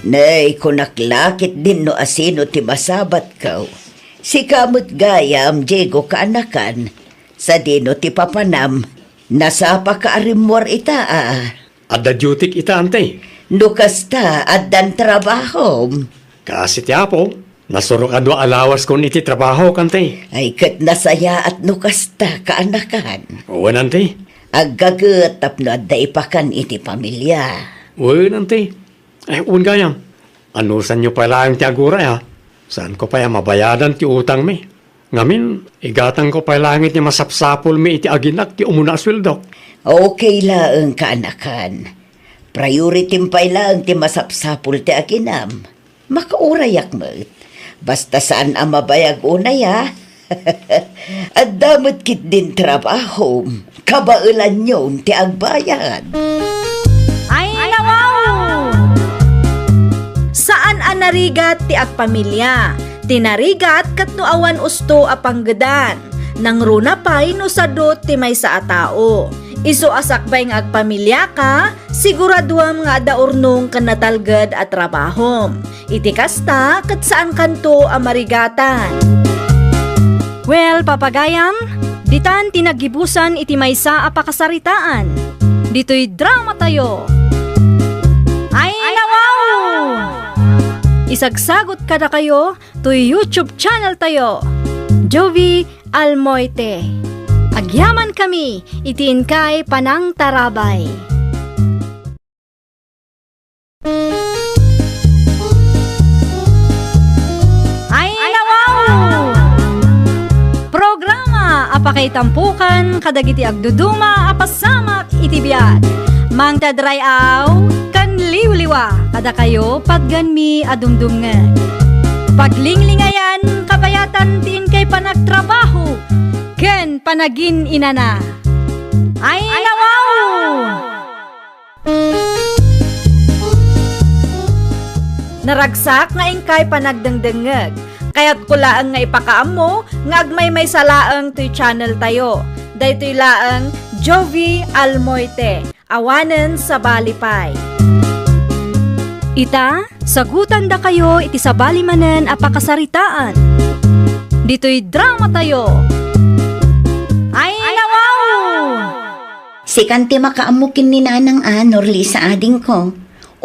Nay, kunak la ketdin no asino ti masabatko. Sika met gayam, Diego, kaanakan. Sadino ti papanam? Nasapaka a rimmuar ita a. Adda dutyk ita, Ante. No kasta, addan trabahom. Kaasi ti Apo, nasurok a dua a lawaskon iti trabahok, Ante. Ay, ket nasayaat no kasta, kaanakan. Wen, Ante. Aggaget tapno adda ipakan iti pamilia. Wen, Ante. Ay, wen gayam. Anusanyo pay laeng ti aguray, ha? Saanko pay a mabayadan ti utangmi. Ngamin, igatangko pay laeng iti masapsapulmi iti aginak ti umuna a sueldok. Okay laeng, kaanakan. Priority pay laeng ti masapsapul ti aginam. Makaurayak met. Basta saan a mabayag unay, ha? Adda met ketdin trabahom. Kabaelanyon ti agbayad. Ay, nawaw! Saan a narigat ti agpamilia. Ti narigat ket no awan usto a panggedan. Nangruna pay no sadut ti maysa a tao. Isu a sakbay nga agpamiliaka, siguraduem nga adda urnong ken natalged a trabahom. Iti kasta, ket saankanto a marigatan. Well, papagayam, ditan ti naggibusan iti maysa a pakasaritaan. Ditoy dramatayo. Ay, nawaw! Isagsagot kadakayo toy YouTube channel tayo, Jovie Almoite. Agyamankami iti inkay panangtarabay. Ay, nawaw! Programa a pakaitampokan kadagiti agduduma a pasamak iti biag. Mangted ray-aw ken liwliwa kadakayo patgenmi a dumdumngeg. Paglinglingayan kabayatan ti inkay panagtrabaho ken panagin-inana. Ay, nawaw! Naragsak nga inkay panagdengdengngeg. Kayatko laeng nga ipakaammo nga agmaymaysa laeng toy channel tayo. Daytoy laeng Jovie Almoite. Awanen sabali pay. Ita, sagutandakayo iti sabali manen a pakasaritaan. Ditoy dramatayo. Ay, nawaw! Sikan ti makaammo ken ni Nanang a, Norlisa adingko.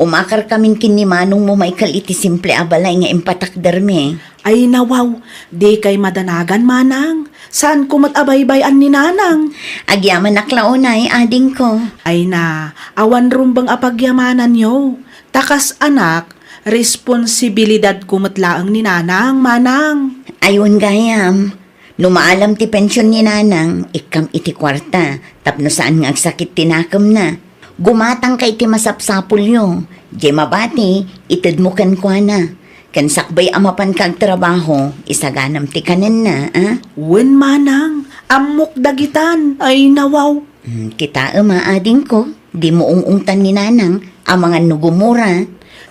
Umakarkamin ken ni Manongmo Michael iti simple a balay nga impatakdermi. Ay nawaw, dikay madanagan, manang. Saanko met a baybay-an ni nanang. Agyamanak la unay, adingko. Ay na, awan rumbeng a pagyamananyo. Ta kas anak, responsibilidadko met laeng ni nanang, manang. Ay wen gayam. No maalam ti pension ni nanang, ikkam iti kuarta tapno saan nga agsakit ti nakemna. Gumatangka iti masapsapulyo. Diay mabati, itedmo kenkuana. Ken sakbay a mapanka agtrabaho, isaganam ti kanenna, a? Wen manang, ammok dagitan. Ay nawaw. Hmm, kitaem a, adingko, dimo ung-ungtan ni nanang, amangan no gumura.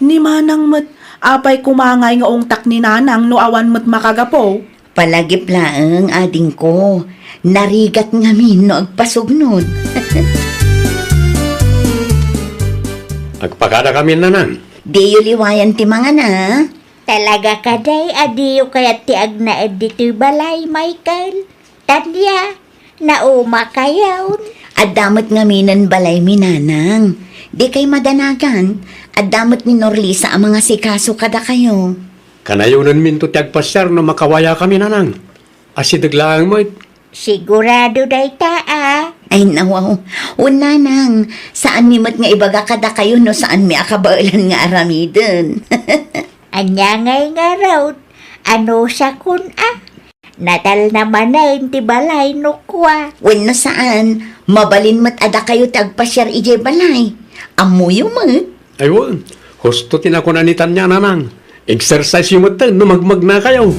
Ni manang met, apay koma ngay nga ungtak ni nanang no awan met makagapu? Palagip laeng, adingko, narigat ngamin no agpasugnod. Agpakada kami, nanang. Diyo liwayan ti mangana. Talaga kadi a diyo kayat ti agnaed ditoy balay, Michael? Tania, naumakayon. Adda met ngaminen balaymi, nanang. Dikay madanagan. Adda met ni Norlisa a mangasikaso kadakayo. Kanayonenminto ti agpasiar no makawayakami, nanang. Asideg laeng met. Sigurado dayta a. Ay, nawaw. Wen, nanang, saanmi met nga ibaga kadakayo no saanmi a kabaelan nga aramiden. Ania ngay ngarud? Anusakon a? Natalna manen ti balay no kua. Wenno saan, mabalin met a dakayo ti agpasiar idiay balay. Ammoyo met. Ay wen, husto ti nakuna ni Tania, nanang. Exercise-yo metten no magmagnakayo.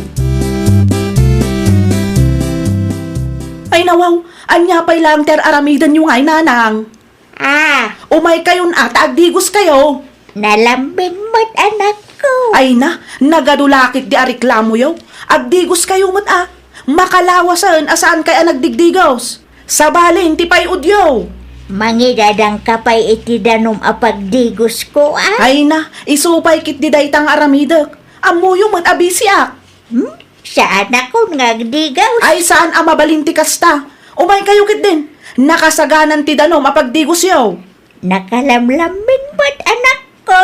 Ay nawaw, ania pay laeng ti ar-aramidenyo ngay, nanang? Ah. Umaykayon a ta agdigoskayo. Nalambing met, anakko. Ay na, nagadu la ketdi a reklamoyo. Agdigoskayo met a. Makalawasen a saankay a nagdigdigos. Sabali, ti pay-odyo. Mangidadangka pay iti danum a pagdigosko a? Ay na, isu pay ketdi dayta nga aramidek. Ammoyo met a bisiak. Hmm? Saanakon nga agdigaw? Ay, saan a mabalin ti kasta. Umaykayo ketdin. Nakasaganan ti danum a pagdigosyo. Nakalamlammin met, anakko.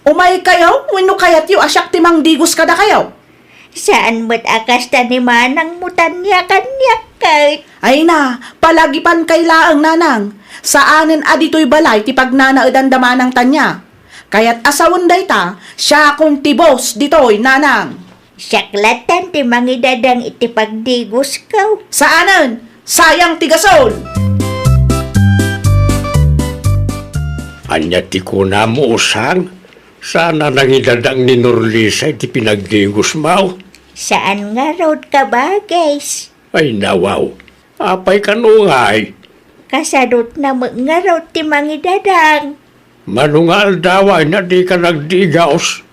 Umaykayo, wenno kayatyo a siak ti mangdigos kadakayo? Saan met a kasta ni manangmo, Tania, kaniak ket. Ay na, palagipankay laeng, nanang. Saanen a ditoy balay ti pagnanaedan da manang Tania. Kayat a sawen dayta, siakon ti boss ditoy, nanang. Siak latta ti mangidadang iti pagdigosko. Saanen! Sayang ti gasol! Ania ti kunam, usang? Saan a nangidadang ni Norlisa iti pinagdigosmo? Saan ngarud, kabagis. Ay, nawaw. Apay kano ngay? Kasadutna met ngarud ti mangidadang. Mano nga aldaw a dika nagdigos?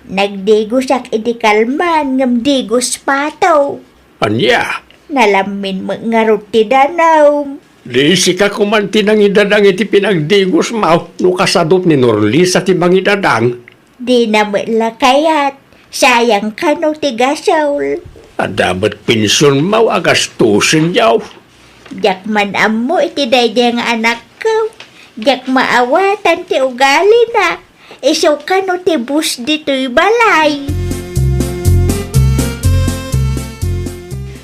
Nagdigosak idi kalman ngem digos pato. Ania? Nalammin met ngarud ti danum. Di sika koman ti nangidadang iti pinagdigosmo no kasadut ni Norlisa ti mangidadang? Dina met la kayat. Sayang kano ti gasol. Adda met pensionmo a gastusenyo. Diak man ammo iti daydiay nga anakko. Diak maawatan ti ugalina. Isu kano ti boss ditoy balay.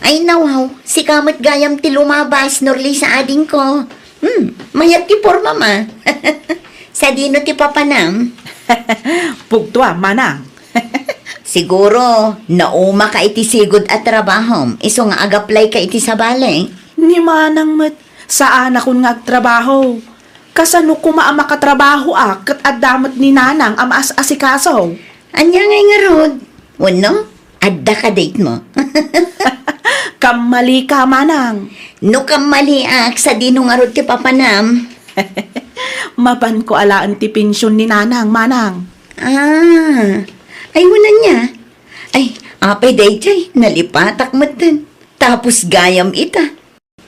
Ay, nawaw, sika met gayam ti lumabas, Norlisa, adingko. Hmm, mayat ti pormam a. Sadino ti papanam? Pugtoam, manang. Siguro, naumaka iti sigud a trabahom, isu nga agaplayka iti sabali. Ni manang met, saanakon nga agtrabaho. Kasano koma a makatrabahoak ket adda met ni nanang a maas-asikaso? Ania ngay ngarud? Wenno, adda kadaymo? Kammalika, manang. No kammaliak, sadino ngarud ti papanam? Mapanko alaen ti pension ni nanang, manang. Ah, ay, wen ania? Ay, apay daydiay, nalipatak metten. Tapos gayam ita.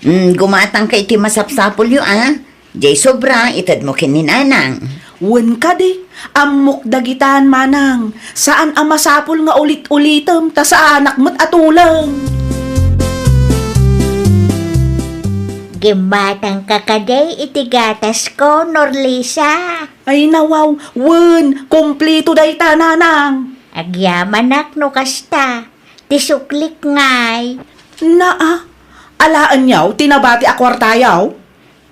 Mm, gumatangka iti masapsapulyo a. Diay sobra, itedmo ken ni nanang. Wen kadi, ammok dagitan, manang. Saan a masapul nga ulit-ulitem, ta saanak met a tuleng. Gimmatangka kadi iti gatasko, Norlisa? Ay, nawaw, wen, kumplito dayta, nanang. Agyamanak no kasta, ti suklik ngay. Naa, alaenyo ti nabati a kuartayo?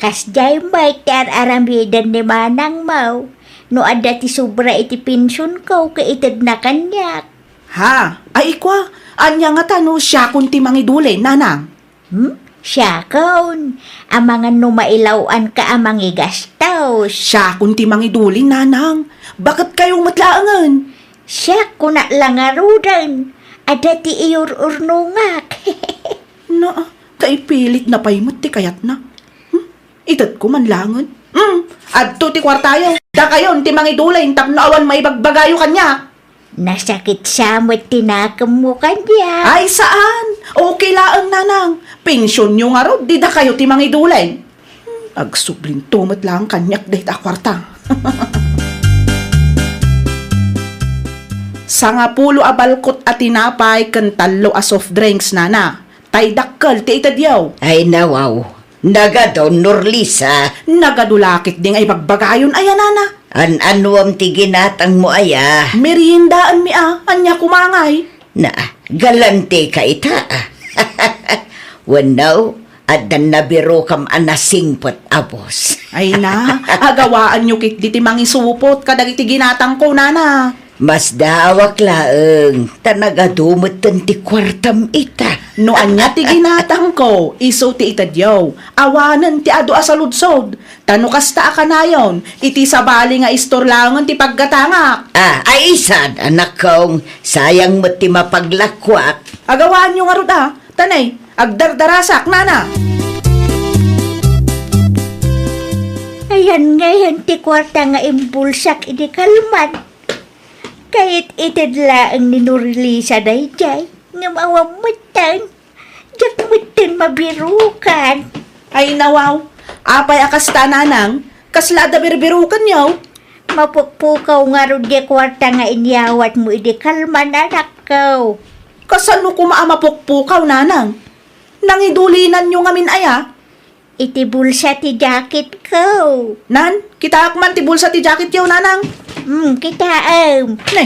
Kasdiay met ti ar-aramiden ni manangmo. No adda ti sobra iti pensionko, ket itedna kaniak. Ha? Ay, ikua, ania ngata no siakon ti mangidulin, nanang? Hmm? Siakon, amangan no mailaw-anka a mangigastos. Siakon ti mangidulin, nanang. Baket kayo met laengen. Siak, kunak la ngaruden. Adda ti iyur-urnongak. Na, kaipilitna pay met ti kayatna. Hmm? Itedko man laengen. Hmm, adto ti kuartayo. Dakayon ti mangidulin tapno awan maibagbagayo kaniak. Nasakit sa met ti nakemmo kaniak. Ay, saan. Okay laeng, nanang. Pensionyo ngarud, di dakayo ti mangidulin. Hmm, agsublinto met laeng kaniak dayta a kuarta. Sangapulo a balkot a tinapay ken tallo a soft drinks, nana. Tay dakkel ti itedyo. Ay, nawaw. Nagadu, Norlisa. Nagadu la ketdi nga ibagbagayon aya, nana. An-anuam ti ginatangmo aya? Meriendaenmi a, ania koma ngay? Na, galantika ita a. Wenno, addan nabirokam a nasingpet a boss. Ay na, agawaanyo ketdi ti mangisupot kadagiti ginatangko, nana. Masdaawak laeng, ta nagadu metten ti kuartam ita. No ania ti ginatangko, isu ti itedyo. Awanen ti adu a saludsod. Ta no kasta a kanayon, iti sabali nga istor laengen ti paggatangak. Ah, ay sad, anakkong, sayang met ti mapaglakuak. Agawaanyo ngarud a, tanay, agdardarasak, nana. Ayan ngayon ti kuarta nga imbulsak idi kalman. Kayat-ited laeng ni Norlisa daydiay, ngem awan metten. Diak metten mabirukan. Ay, nawaw. Apay a kasta, nanang? Kasla adda birbirukanyo? Mapukpukaw ngarud diay kuarta nga inyawatmo idi kalman, anakko. Kasano koma a mapukpukaw, nanang? Nangidulinanyo ngamin aya? Iti bulsa ti jacketko. Nan, kitaak man ti bulsa ti jacketyo, nanang. Hmm, kitaem. Ne,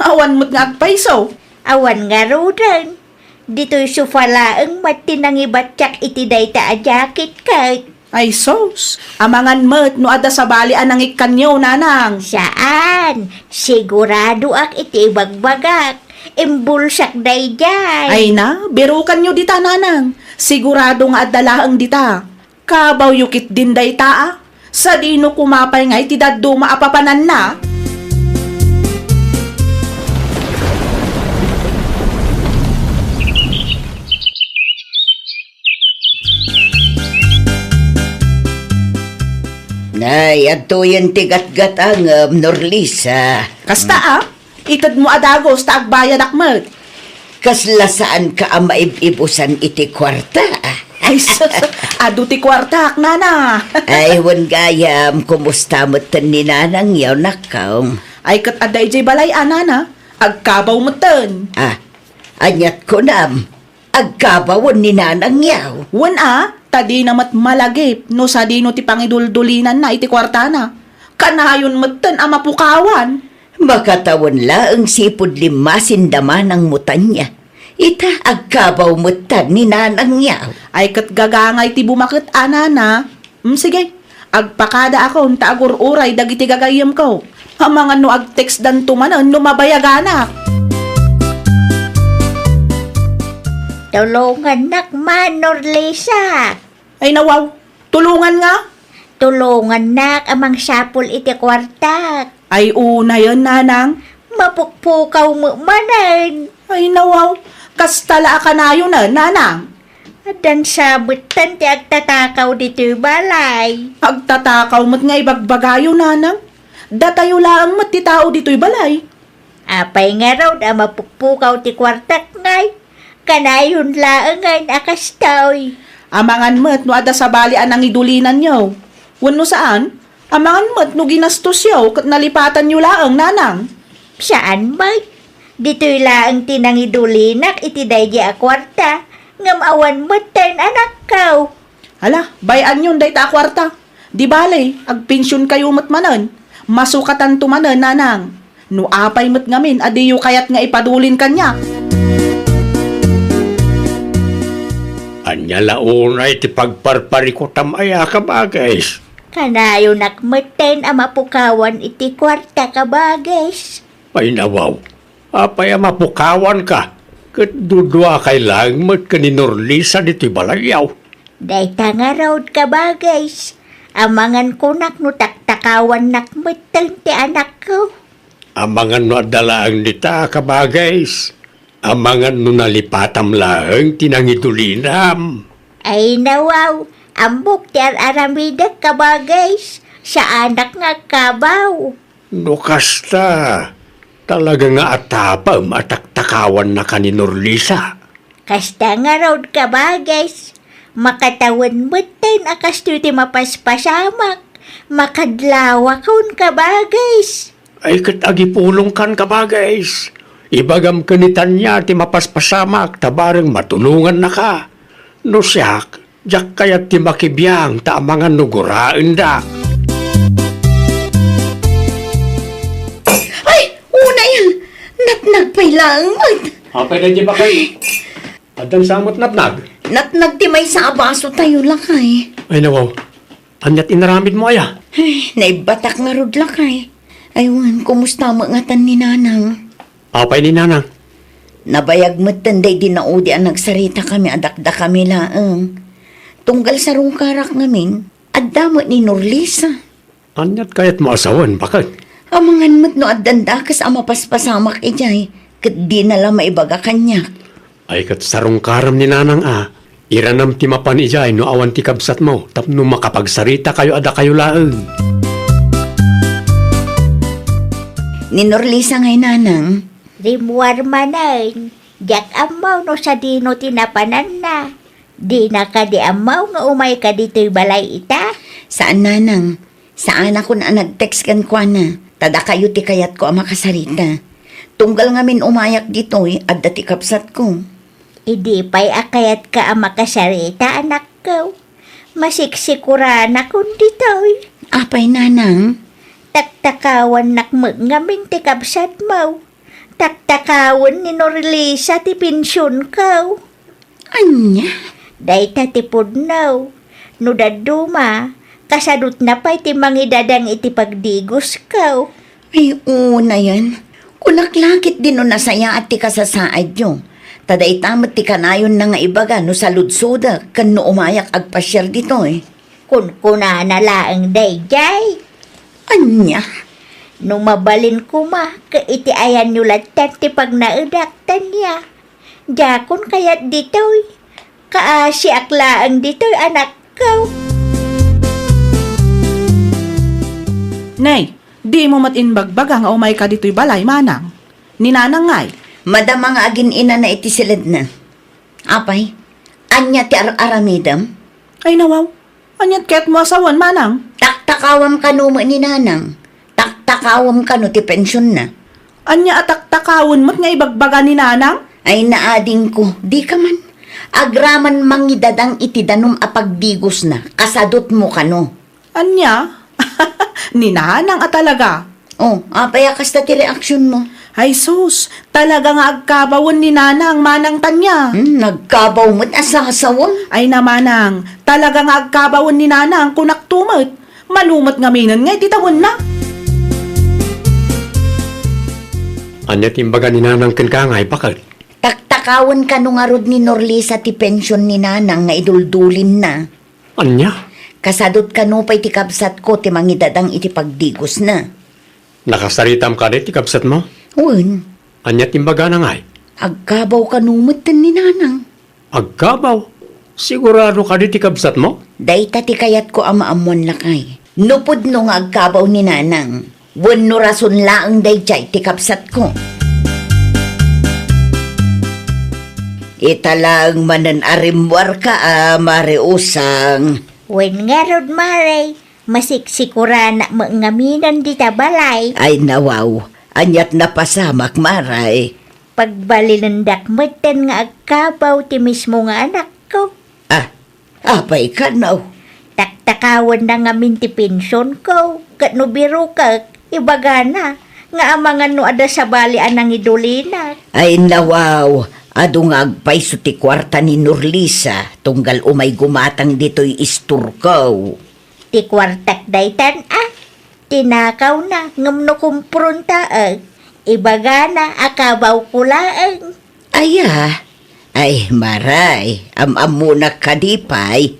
awan met nga agpayso. Awan ngaruden. Ditoy sofa laeng met ti nangibatiak iti dayta a jacket ket. Ay sus, amangan met no adda sabali a nangikkanyo, nanang. Saan, siguradoak iti ibagbagak. Imbulsak daydiay. Ay na, birukanyo dita, nanang. Sigurado nga adda laeng dita. Kabawyo ketdin dayta a. Sadino koma pay ngay ti dadduma a papananna? Nay, adtoyen ti gatgatangem, Norlisa. Kasta a, itedmo a dagus ta agbayadak met. Kasla saanka a maib-ibusan iti kuarta, a? Ay, sus, adu ti kuartak, nana. Ay, wen gayam, kumusta metten ni nanangyo, nakkaw? Ay, ket adda idiay balay a, nana. Agkabaw metten. Ah, aniat kunam? Agkabawen ni nanangyo? Wen a, ta dina met malagip no sadino ti pangiduldulinanna iti kuartana. Kanayon metten a mapukawan. Makatawen laeng sipud limmasin da manangmo tania. Ita, agkabaw metten ni nanangyo. Ay, ket gagangay ti bumaket a, nana. Mm, sige. Agpakadaakon ta agur-uray dagiti gagayyemko. Amangan no agtextdanto manen no mabayaganak. Tulongannak man, Norlisa. Ay, nawaw. Tulongan nga? Tulongannak a mangsapul iti kuartak. Ay, unayen, nanang. Mapukpukaw met manen. Ay, nawaw. Kasta la a kanayon, nanang. Addan sa metten ti agtatakaw ditoy balay. Agtatakaw met nga ibagbagayo, nanang. Datayo laeng met ti tao ditoy balay. Apay ngarud a mapukpukaw ti kuartak ngay? Kanayon laengen a kastoy. Amangan met no adda sabali a nangidulinanyo. Wenno saan, amangan met no ginastosyo ket nalipatanyo laeng, nanang. Saan met. Ditoy laeng ti nangidulinak iti daydi a kuarta, ngem awan metten, anakko. Hala, bay-anyon dayta a kuarta. Di bale, agpensionkayo met manen. Masukatanto manen, nanang. No apay met ngamin a diyo kayat nga ipadulin kaniak? Ania la unay ti pagparparikutam aya, kabagis? Kanayonak metten a mapukawan iti kuarta, kabagis. Ay, nawaw. Apay a mapukawanka? Ket duduakay laeng met ken ni Norlisa ditoy balayyo. Dayta ngarud, kabagis. Amangan kunak no taktakawannak metten ti anakko. Amangan no adda laeng dita, kabagis. Amangan no nalipatam laeng ti nangidulinam. Ay, nawaw, ammok ti ar-aramidek, kabagis. Saanak nga agkabaw. No kasta, talaga nga atapem a taktakawannaka ni Norlisa. Kasta ngarud, kabagis. Makatawen metten a kastoy ti mapaspasamak. Makadlawakon, kabagis. Ay, ket agipulongkan, kabagis. Ibagam ken ni Tania ti mapaspasamak ta bareng matulongannaka. No siak, diak kayat ti makibiang ta amangan no guraendak. Ay, unayan! Natnag pay laeng met. Apay daydi, bakay? Addan sa met natnag? Natnag ti maysa a basotayo, lakay. Ay, nawaw. Aniat inaramidmo aya? Ay, naibbatak ngarud, lakay. Ay, wen, kumusta met ngatan ni Nanang? Apay ni Nanang? Nabayag metten daydi naudi a nagsaritakami a dakdakami laeng. Tunggal sarungkarak ngamin, adda met ni Norlisa. Aniat kayatmo a sawen, baket? Amangan met no addan dakes a mapaspasamak idiay, ket dina la maibaga kaniak. Ay, ket sarungkaram ni Nanang a, iranam ti mapan idiay no awan ti kabsatmo tapno makapagsaritakayo a dakayo laeng. Ni Norlisa ngay, Nanang? Rimmuar manen, diak ammo no sadino ti napananna. Dina kadi ammo nga umayka ditoy balay ita? Saan, Nanang. Saanakon a nag-text kenkuana, ta dakayo ti kayatko a makasarita. Tunggal ngamin umayak ditoy, adda ti kabsatko. Idi pay a kayatka a makasarita, anakko, masiksikuranakon ditoy. Apay, Nanang? Taktakawannak met ngamin ti kabsatmo. Taktakawen ni Norlisa ti pensionko. Ania? Dayta ti pudno. No dadduma, kasadutna pay ti mangidadang iti pagdigosko. Ay, unayan. Kunak la ketdi no nasayaat ti kasasaadyo. Ta dayta met ti kanayonna nga ibaga no saludsodek ken no umayak agpasiar ditoy. Kunkunana laeng daydiay. Ania? No mabalin koma, ket iti ayanyo latta ti pagnaedak, Tania. Diakon kayat ditoy. Kaasiak laeng ditoy, anakko. Nay, dimo met imbagbaga nga umayka ditoy balay, manang? Ni Nanang ngay? Madama nga agin-inana iti siledna. Apay, ania ti ar-aramidem? Ay, nawaw. Aniat kayatmo a sawen, manang? Taktakawam kano met ni Nanang. Taktakawam kano ti pensionna. Ania a taktakawen met nga ibagbaga ni Nanang? Ay, naadingko, dika man. Agraman mangidadang iti danum a pagdigosna, kasadutmo kano. Ania? Ni Nanang a talaga? Oh, apay a kasta ti reaksionmo? Ay sus, talaga nga agkabawen ni Nanang, Manang Tania. Hmm, nagkabaw met a sasawem. Ay na, Manang, talaga nga agkabawen ni Nanang, kunakto met. Malumet ngaminen nga iti tawenna. Ania ti imbaga ni Nanang kenka ngay, baket? Taktakawen kano ngarud ni Norlisa ti pension ni Nanang nga iduldulinna. Ania? Kasadot kano pay ti kabsatko ti mangidadang iti pagdigosna. Nakasaritam kadi ti kabsatmo? Wen. Ania ti imbagana ngay? Agkabaw kano metten ni Nanang. Agkabaw? Sigurado kadi ti kabsatmo? Dayta ti kayatko a maammuan, lakay. No pudno nga agkabaw ni Nanang, wenno rason laeng daydiay ti kabsatko. Ita laeng manen a rimmuarka a, Mare Usang. Wen ngarud, Mare, masiksikuran met ngaminen dita balay. Ay, nawaw, aniat napasamak, Mare? Pagbalinendak metten nga agkabaw ti mismo nga anakko. Ah, apay kano? Taktakawenna ngamin ti pensionko, ket no birokek, ibagana Nga amangan no adda sabali a nangidulinak. Ay, nawaw, adu nga agpayso ti kuarta ni Norlisa, tunggal umay gumatang ditoy istorko. Ti kuartak daytan, a, tinakawna, ngem no kumpronta, eh, ibagana a kabawko laeng. Aya? Ay, maray, am-ammonak kadi pay?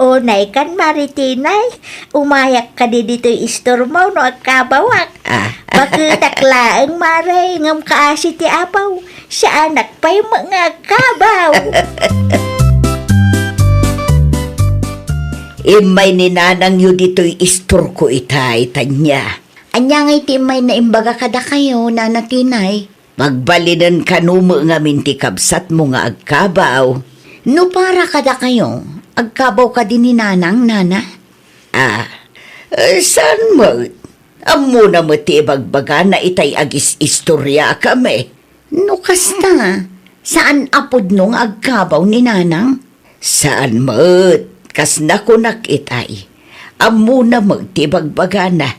Unay kan, Mari Tinay, umayak kadi ditoy istormo no agkabawak? Ah. Baketak laeng, Mari, ngem kaasi ti apaw, saanak pay met nga agkabaw. Immay ni nanangyo ditoy istorko itay, Tanya. Ania ngay ti immay na imbaga kadakayo, Nana Tinay? Pagbalinen kano met ngamin ti kabsatmo nga agkabaw. No para kadakayo, agkabaw kadi ni Nanang, Nana? Ah, eh, saan met? Ammona met ti ibagbagana itay agis-istoriakami. No kasta, saan a pudno nga agkabaw ni Nanang? Saan met, kas nakunak itay. Ammona met ti ibagbagana.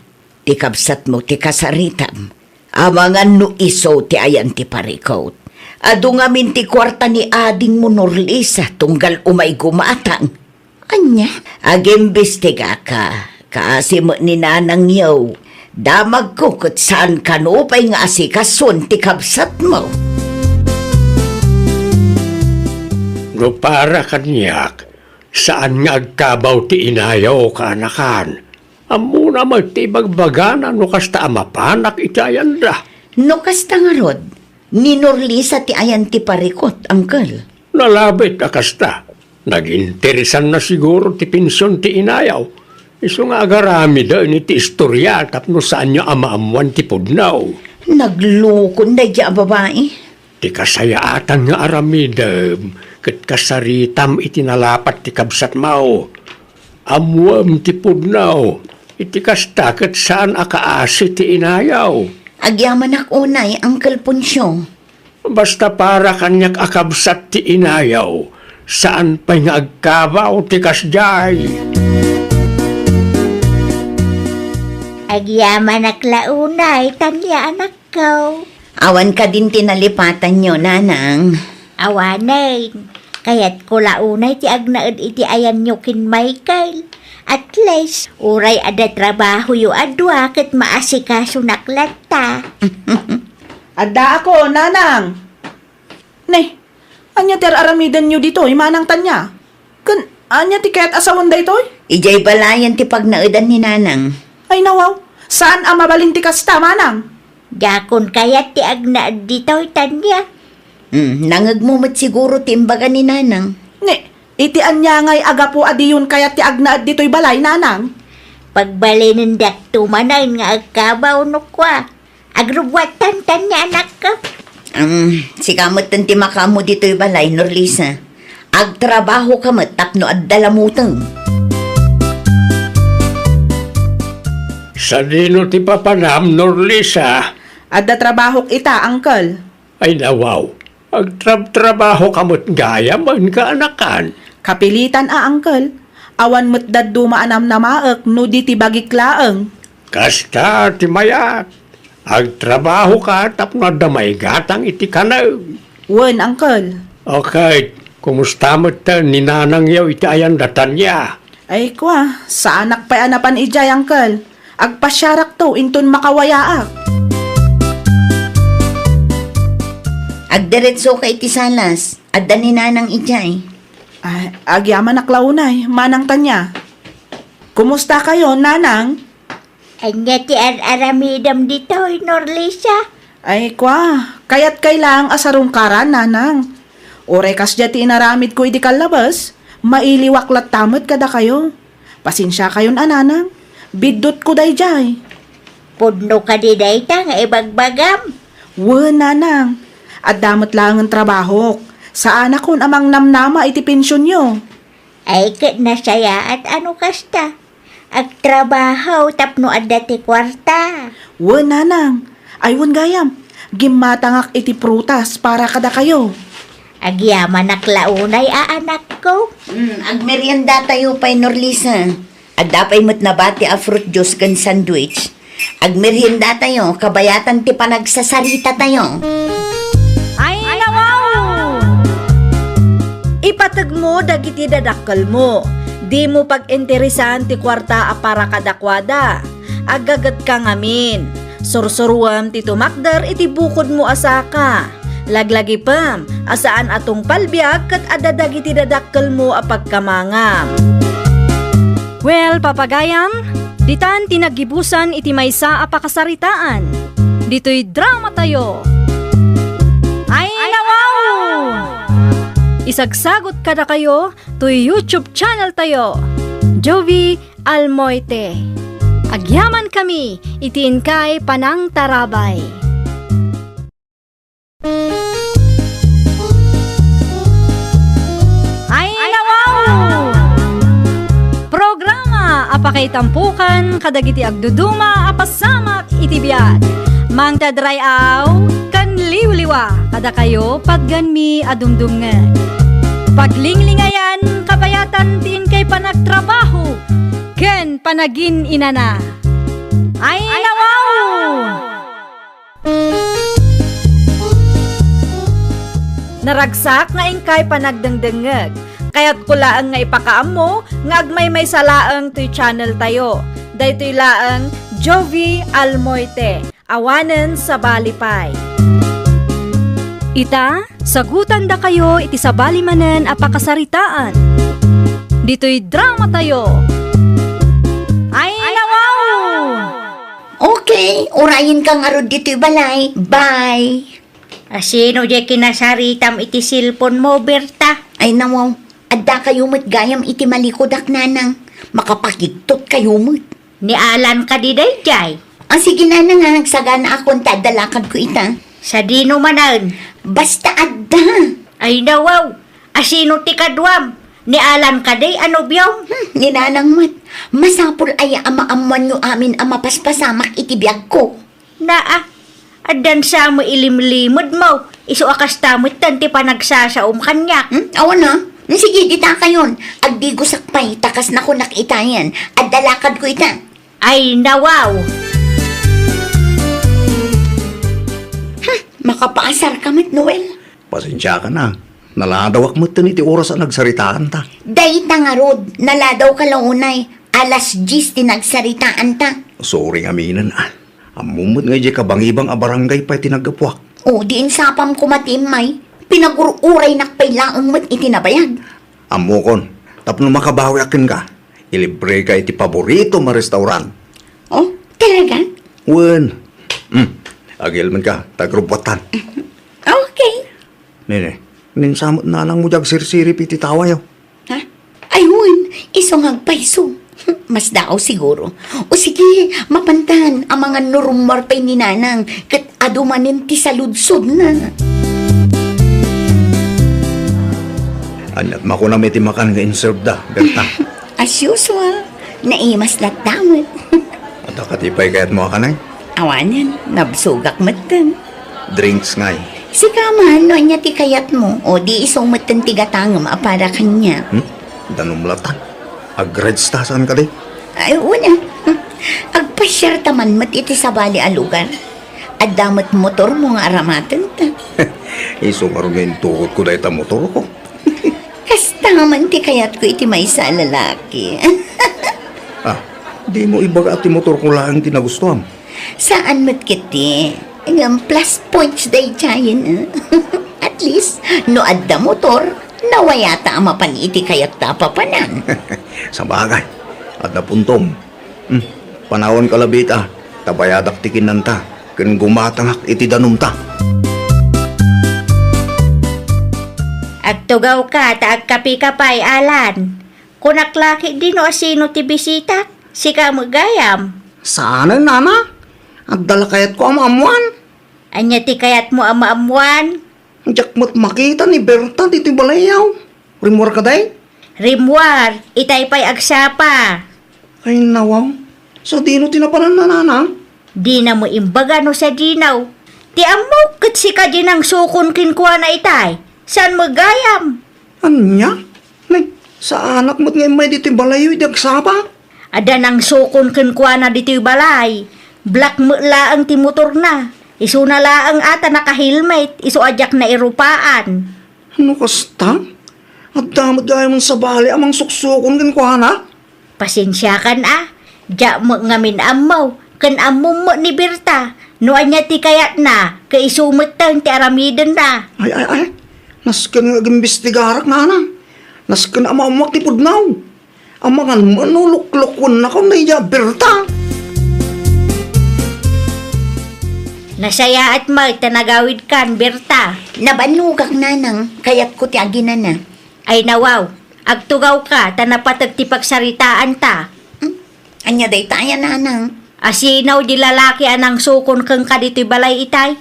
Ti kabsatmo ti kasaritam. Amangan no isu ti ayan ti parikut. Adu ngamin ti kuarta ni adingmo, Norlisa, tunggal umay gumatang. Ania? Agimbestigaka, kaasi met ni nanangyo. Damagko ket saan kano pay nga asikasuen ti kabsatmo. No para kaniak, saan nga agkabaw ti inayo, kaanakan. Ammona met ti ibagbagana no kasta a mapanak iti ayanda. No kasta ngarud, ni Norlisa ti ayan ti parikut, Uncle. Nalabit a kasta. Naginteresanna siguro ti pension ti inayo. Isu nga agaramiden iti istoria tapno saanyo a maammoan ti pudno. Naglukon daydiay a babai. Ti kasayaatan nga aramidem ket kasaritam iti nalapat ti kabsatmo. Ammoem ti pudno, iti kasta ket saan a kaasi ti inayo. Agyamanak unay, Uncle Poncio. Basta para kaniak a kabsat ti inayo, saan pay nga agkabaw ti kasdiay. Agyamanak la unay, Tanya, anak. Ko. Awan kadin ti nalipatanyo, Nanang? Awanen. Kayatko la unay ti agnaed iti ayanyo ken Michael. At least, uray adda trabahoyo a dua ket maasikasunak latta. Addaak, Nanang. Ne, ania ti ar-aramidenyo ditoy, Manang Tanya? Ken ania ti kayat a sawen daytoy? Idiay balayen ti pagnaedan ni Nanang. Ay, nawaw, saan a mabalin ti kasta, Manang. Diakon kayat ti agnaed ditoy, Tanya. Hmm, nangegmo met siguro ti imbaga ni Nanang. Ne, iti ania ngay a gapu a diyon kayat ti agnaed ditoy balay, Nanang? Pagbalinendak to manen nga agkabaw no kua. Agrubbuatan, Tanya, anakko. Am, sika metten ti makaammo ditoy balay, Norlisa. Agtrabahoka met tapno adda lamutem. Sadino ti papanam, Norlisa? Adda trabahok ita, Uncle. Ay, nawaw. Agtrabtrabahoka met gayam, kaanakan. Kapilitan a, Uncle. Awan met dadduma a namnamaek no di ti bagik laeng. Kasta ti mayat. Agtrabahoka tapno adda maigatang iti kanem. Wen, Uncle. Okay, kumusta metten ni nanangyo iti ayanda, Tanya? Ay, kua, saanak pay a napan idiay, Uncle. Agpasiarakto inton makawayaak. Agdiretsoka iti salas. Adda ni Nanang idiay. Ay, agyamanak la unay, Manang Tanya. Kumusta kayo, Nanang? Ania ti ar-aramidem ditoy, Norlisa? Ay, kua, kayat kay laeng a sarungkaran, Nanang. Uray kasdiay ti inaramidko idi kallabes, mailiwak latta met kadakayo. Pasensia kayon a, Nanang. Biddutko daydiay. Pudno kadi dayta nga ibagbagam? Wen, Nanang. Adda met laengen trabahok. Saanakon a mangnamnama iti pensionyo. Ay, ket nasayaat a no kasta. Agtrabaho tapno adda ti kuarta. Wen, Nanang. Ay, wen gayam. Gimmatangak iti prutas para kadakayo. Agyamanak la unay a anakko. Mm, agmeriendatayo pay, Norlisa. Adda pay met nabati a fruit juice ken sandwich. Agmeriendatayo, kabayatan ti panagsasarita tayo. Ay, nawaw! Ipategmo dagiti dadakkelmo. Dimo pag-interesan ti kuarta a para kadakuada. Aggagetka ngamin. Sursuruem ti tumakder iti bukodmo a saka. Laglagipem a saan a tungpal biag ket adda dagiti dadakkelmo a pagkamangam. Well, papagayam, ditan ti naggibusan iti maysa a pakasaritaan. Ditoy drama tayo. Ay, nawaw! Isagsagot kadakayo toy YouTube channel tayo, Jovie Almoite. Agyaman kami iti inkay panangtarabay. Ay, nawaw! Programa a pakaitampukan kadagiti agduduma a pasamak iti biag. Mangted ray-aw ken liwliwa kadakayo, patganmi a dumdumngeg. Paglinglingayan, kabayatan ti inkay panagtrabaho ken panagin-inana. Ay, nawaw! Naragsak nga inkay panagdengdengngeg. Kayatko laeng nga ipakaammo nga agmaymaysa laeng toy channel tayo. Daytoy laeng Jovie Almoite, awanen sabali pay. Ita, sagutandakayo iti sabali manen a pakasaritaan. Ditoy drama tayo. Ay, nawaw! Okay, urayenka ngarud ditoy balay. Bye! Asino diay kinasaritam iti cellphone mo, Berta? Ay, nawaw. Addakayo met gayam iti malikudak, nanang. Makapakigtot kayo met. Ni Alan kadi daydiay? Ah, sige, nanang, ah. Agsaganaakon ta adda lakadko ita. Sadino manen? Basta adda. Ay, nawaw. Asino ti kaduam? Ni Alan kadi a nobiom? Hmm, ni nanang met. Masapul aya a maammoanyo amin a mapaspasamak iti biagko? Naa, addan sa met ilimlimedmo, isu a kasta metten ti panagsasaom kaniak. Hmm? Awan a. Hmm, sige, dita kayon. Agdigosak pay, ta kasna kunak itayen. Adda lakadko ita. Ay, nawaw! Hmm, makapaasarka met, Noel. Pasensiakan a. Naladawak metten iti oras a nagsaritaanta. Dayta ngarud, naladawka la unay. Alas dies ti nagsaritaanta. Sorry nga aminen a. Ammom met nga idiay kabangibang a barangay pay ti naggapuak. O, di insapam koma ti immay. Pinagur-uraynak pay laeng met iti nabayag. Ammokon, tapno makabawiak kenka, ilibreka iti paboritom a restaurant. O, talaga? Wen. Hmm. Agilmenka, ta agrubbuatan. Okay. Nene, ninsamet nanangmo diay agsirsirip iti tawayo. Ha? Ay, wen, isu nga agpayso. Masdaaw siguro. O sige, mapantan, amangan no rummuar pay ni nanang, ket adu manen ti saludsodna. Ania't makunam iti makan nga inserve da, Berta? As usual, naimas latta met. Adda kadi pay kayatmo a kanay? Awanen, nabsogak metten. Drinks ngay. Sika man, no ania ti kayatmo, o di isu metten ti gatangem a para kaniak. Hmm? Danum latta. Agreds ta, saan kadi? Ay, una. Hmm. Agpasiarta man met iti sabali a lugar. Adda met motormo nga aramatenta. Isu ngarud nga intugot ko dayta motorko. Kasta man ti kayatko iti maysa a lalaki. Ah, dimo ibaga a ti motorko laeng ti nagustuam? Saan met ketdi. Ngem plus points daydiayen, eh. At least, no adda motor, nawayata a mapan iti kayatta a papanan. Sabagay, adda puntom. Hmm, panawanka la biit a, ta bayadak ti kinanta, ken gumatangak iti danumta. Agtugawka ta agkapika pay, Alan. Kunak la ketdi no asino ti bisitak, sika met gayam. Saanen, nana? Adda la kayatko a maammoan. Ania ti kayatmo a maammoan? Diak met makita ni Berta ditoy balayyo. Rimmuar kadi? Rimmuar, itay pay agsapa. Ay, nawaw. Sadino ti napananna, nana? Dina met imbaga no sadino. Ti ammok ket sika diay nangsukon kenkuana itay. Saan met gayam? Ania? Nay, saanak met nga immay ditoy balayyo idi agsapa? Adda nangsukon kenkuana ditoy balay. Black met laeng ti motorna. Isuna laeng a ta naka-helmet, isu a diak nairupaan. No kasta, adda met gayam sabali a mangsuksukon kenkuana. Pasensiakan a, diak met ngamin ammo, ken ammom met ni Berta, no ania ti kayatna, ket isu metten ti aramidenna. Ay, ay, ay, nasken nga agimbestigarak, nanang. Nasken a maammoak ti pudno. Amangan met no luklukennakon daydiay a Berta. Nasayaat met ta nagawidkan, Berta. Nabannogak, nanang, kayatko ti aginana. Ay nawaw, agtugawka ta napateg ti pagsaritaanta. Hmm? Ania dayta aya, nanang? Asino di lalaki a nangsukon kenka ditoy balay itay?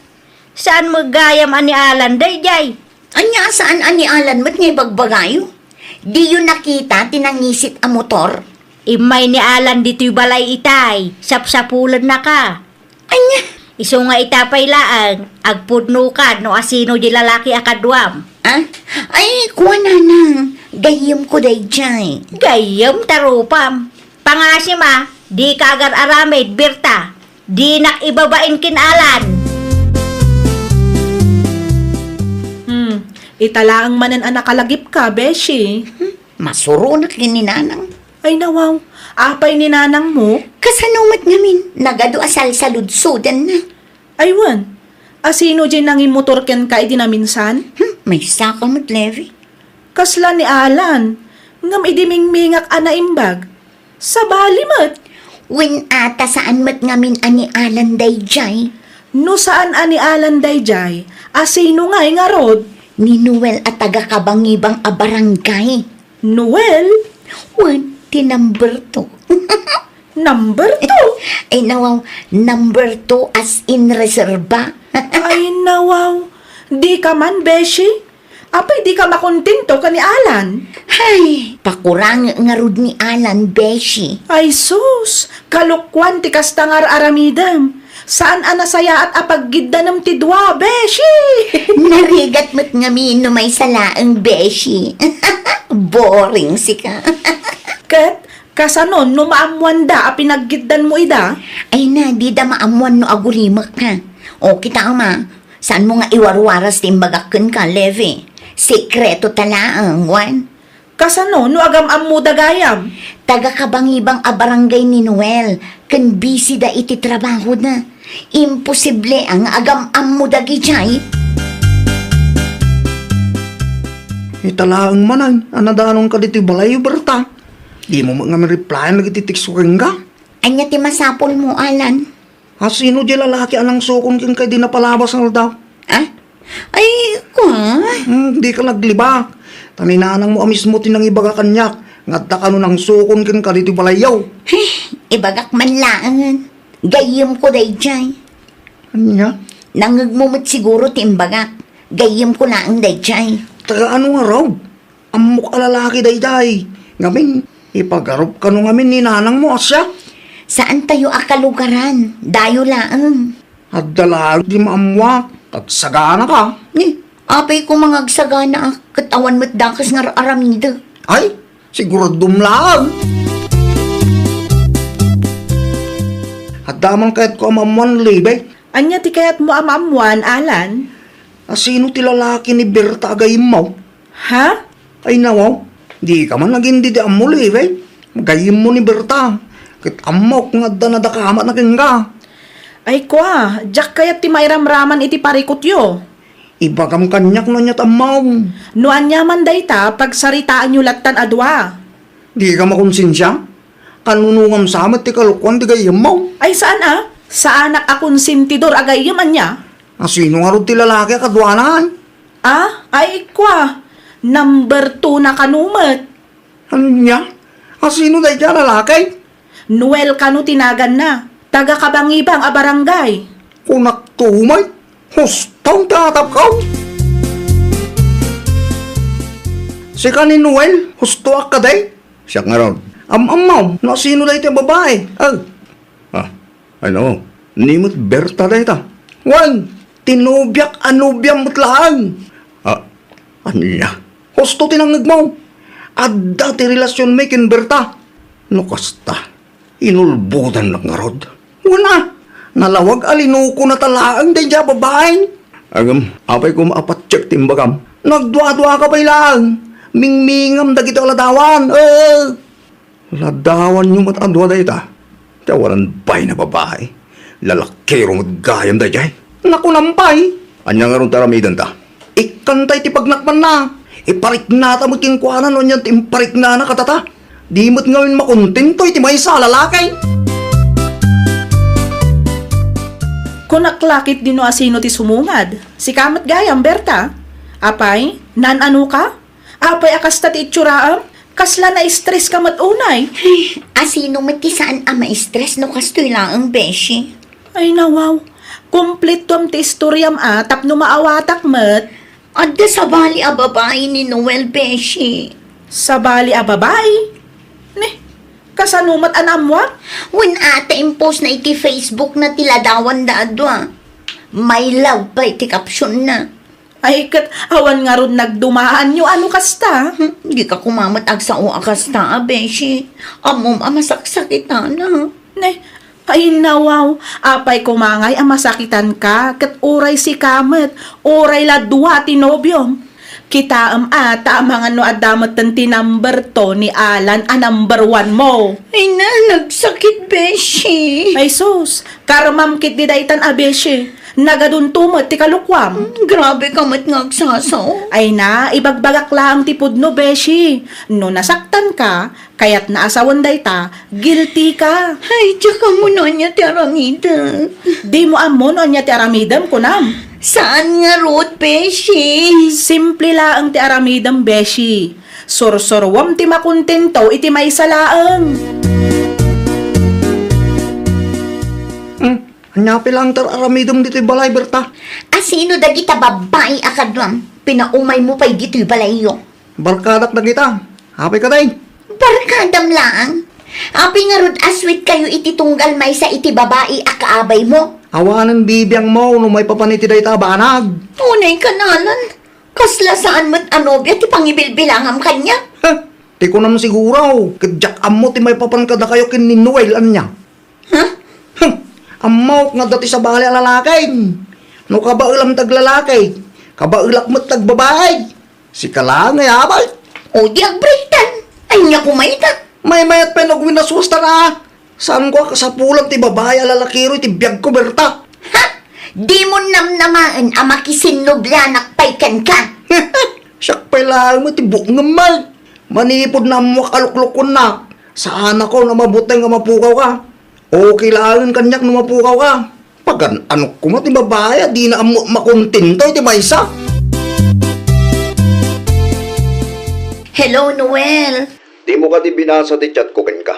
Saan met gayam a ni Alan daydiay? Ania a saan a ni Alan met nga ibagbagayo? Diyo nakita ti nangisit a motor? Immay ni Alan ditoy balay itay, sapsapulennaka. Ania? Isu nga ita pay laeng, agpudnokan no asino di lalaki a kaduam. Ah? Ay, kua, nanang, gayyemko daydiay. Gayyem ta rupam. Pangasim a, dika agar-aramid, Berta. Dinak ibabain ken Alan. Hmm, ita laeng manen a nakalagipka, beshi. Hmm, masuronak ken ni nanang. Ay nawaw, apay ni nanangmo? Kasano met ngamin, nagadu a salsaludsodanna. Ay wen, asino diay nangimotor kenka idi naminsan? Hmm, maysaka met, Levi. Kasla ni Alan, ngem idi mingmingak a naimbag, sabali met. Wen a ta saan met ngamin a ni Alan daydiay. No saan a ni Alan daydiay, asino ngay ngarud? Ni Noel a taga-Kabangibang a barangay. Noel? Wen, ti number two. Number two? Ay, nawaw, number two as in reserba. Ay, nawaw. Dika man, beshi. Apay, dika makontento ken ni Alan? Hay, pakurangek ngarud ni Alan, beshi. Ay sus, kalokuan ti kasta nga ar-aramidem. Saan a nasayaat a paggiddanem ti dua, beshi! Narigat met ngamin no maysa laeng, beshi. Boring sika. Ket, kasano no maammoanda a pinaggiddanmo ida? Ay na, dida maammoan no agulimek, ha? O, kitaem a, saanmo nga iwarwaras ti imbagak kenka, Levi. Sekreto ta laeng, wen? Kasano no agam-ammoda gayam? Taga-Kabangibang a barangay ni Noel, ken bisida iti trabahoda. Imposible a nga agam-ammo dagidiay. Ita laeng manen a nadanonka ditoy balayyo, Berta. Dimo met ngamin replyan dagiti text ko kenka. Ania ti masapulmo, Alan? Asino diay lalaki a nangsukon kenka idi napalabas nga aldaw? Ah? Ay, kua? Hmm, dika naglibak. Ta ni nanangmo a mismo ti nangibaga kaniak nga adda kano nangsukon kenka ditoy balayyo. Ay, ibagak man laengen. Gayyemko daydiay. Ania? Nangngegmo met siguro ti imbagak. Gayyemko laeng daydiay. Taga ano ngarud? Ammok a lalaki daydiay. Ngamin, ipagarup kano ngamin ni nanangmo, a siak? Saantayo a kalugaran. Dayo laeng. Adda laeng ti maammoak. Agsaganaka. Ni, apay koma nga agsaganaak, ket awan met dakes nga ar-aramidek. Ay, siguradom laeng. Adda man kayatko a maammoan, Levi. Ania ti kayatmo a maammoan, Alan? Asino ti lalaki ni Berta a gayyemmo? Ha? Ay, nawaw, dika man agin-idi ammo, Levi. Gayyemmo ni Berta. Ket ammok nga adda nadakamatna kenka. Ay, kua, diak kayat ti mairamraman iti parikutyo. Ibagam kaniak no aniat ammom. No ania man dayta, pagsaritaanyo lattan a dua. Dika makonsensia? Kanunongam sa met ti kalokuan ti gayyemmo. Ay, saan a? Saanak a konsentidor a gayyem, ania? Asino ngarud ti lalaki a kaduana? Ah, ay, kua. Number two na kano met. Ania? Asino dayta a lalaki? Noel kano ti naganna. Taga-Kabangibang a barangay. Kunak to met. Husto ti atapko. Sika ni Noel, hustoak kadi? Siak ngarud. Am-ammo, no asino dayta a babai? Ag. Ah, ano? Ni met Berta dayta. Wen, ti nobiak a nobiam met laeng. Ah, ania? Husto ti nangngegmo. Adda ti relasionmi ken Berta. No kasta, inulbodannak ngarud. Wen a, Nalawag a linukona ta laeng daydiay a babai. Agam, apay koma a pattiek ti imbagam? Nagduadua ka pay laeng. Mingmingam dagiti aladawan. Eh. Ladawanyo met a dua dayta. Ti awanan bain a babai. Lalakiro met gayam daydiay. Nakunam pay. Ania ngarud ti aramidenta? Ikkanta iti pagnakmanna. Ipariknata met kenkuana no anian ti impariknana kadata. Di met ngamin makontento iti maysa a lalaki. Kunak la ketdi no asino ti sumungad. Sika met gayam, Berta. Apay, naan-anoka? Apay a kasta ti itsuram? Kasla na-stress ka met unay? Ay, asino met ti saan a ma-stress no kastoy laeng, beshi? Ay, nawaw. Kumpletoam ti istoriam a tapno maawatak met. Adda sabali a babai ni Noel, beshi. Sabali a babai? Ne, kasano met a naammoam? Wen a ta impost na iti Facebook na ti ladawanda a dua. My love pay ti caption na. Ay, ket awan ngarud nagdumaanyo a no kasta? Hmm, dika koma met agsao a kasta a, beshi. Ammom a masaksakitana. Ne, ay, nawaw, apay koma ngay a masakitanka, ket uray sika met, uray la dua ti nobiom. Kitaem a, ta amangan no adda metten ti number two ni Alan a number one mo. Ay na, nagsakit, beshi. Ay sus, karmam ketdi daytan a beshi. Nagadunto met ti kalukuam. Hmm, grabe ka met nga agsasao. Ay na, ibagbagak laeng ti pudno, beshi. No nasaktanka, kayatna a sawen dayta, guilty ka. Ay, diak ammo no ania ti aramidek. Dimo ammo no ania ti aramidem, kunam? Saan ngarud, beshi? Simple laeng ti aramidem, beshi. Sursuruem ti makontento iti maysa laeng. Hmm, ania pay laeng ti ar-aramidem ditoy balay, Berta? Asino dagita babbai a kaduam? Pinaumaymo pay ditoy balayyo. Barkadak dagita. Apay kadi? Barkadam laeng? Apay ngarud a sweet kayo iti tunggal maysa iti babai a kaabaymo? Awanen bibiangmo no maipapan iti dayta a banag. Unay ka, Alan. Kasla saan met a nobia ti pangibilbilangam kaniak? Heh, ti kunam siguro, ket diak ammo ti maipapan kadakayo ken ni Noel ania. Ha? Hm, ammok nga adda ti sabali a lalaki. No kabaelam ti aglalaki, kabaelak met ti agbabai. Sika laeng nga yabag. O di agbritan. Ania koma ita? Maymayat pay no agwinaswasta na. Saanko a kasapulan ti babai a lalakiro iti biagko, Berta. Ha? Dimo namnamaen a makisinnublianak pay kenka? Siak pay laeng met ti bukngem, Mal. Manipud naammoak a luklukonnak, saanakon a mabuteng a mapukawka. Okay laengen kaniak no mapukawka. Pagan-anok koma ti babai a dina ammo makontento iti maysa. Hello, Noel. Dimo kadi binasa ti chat ko kenka?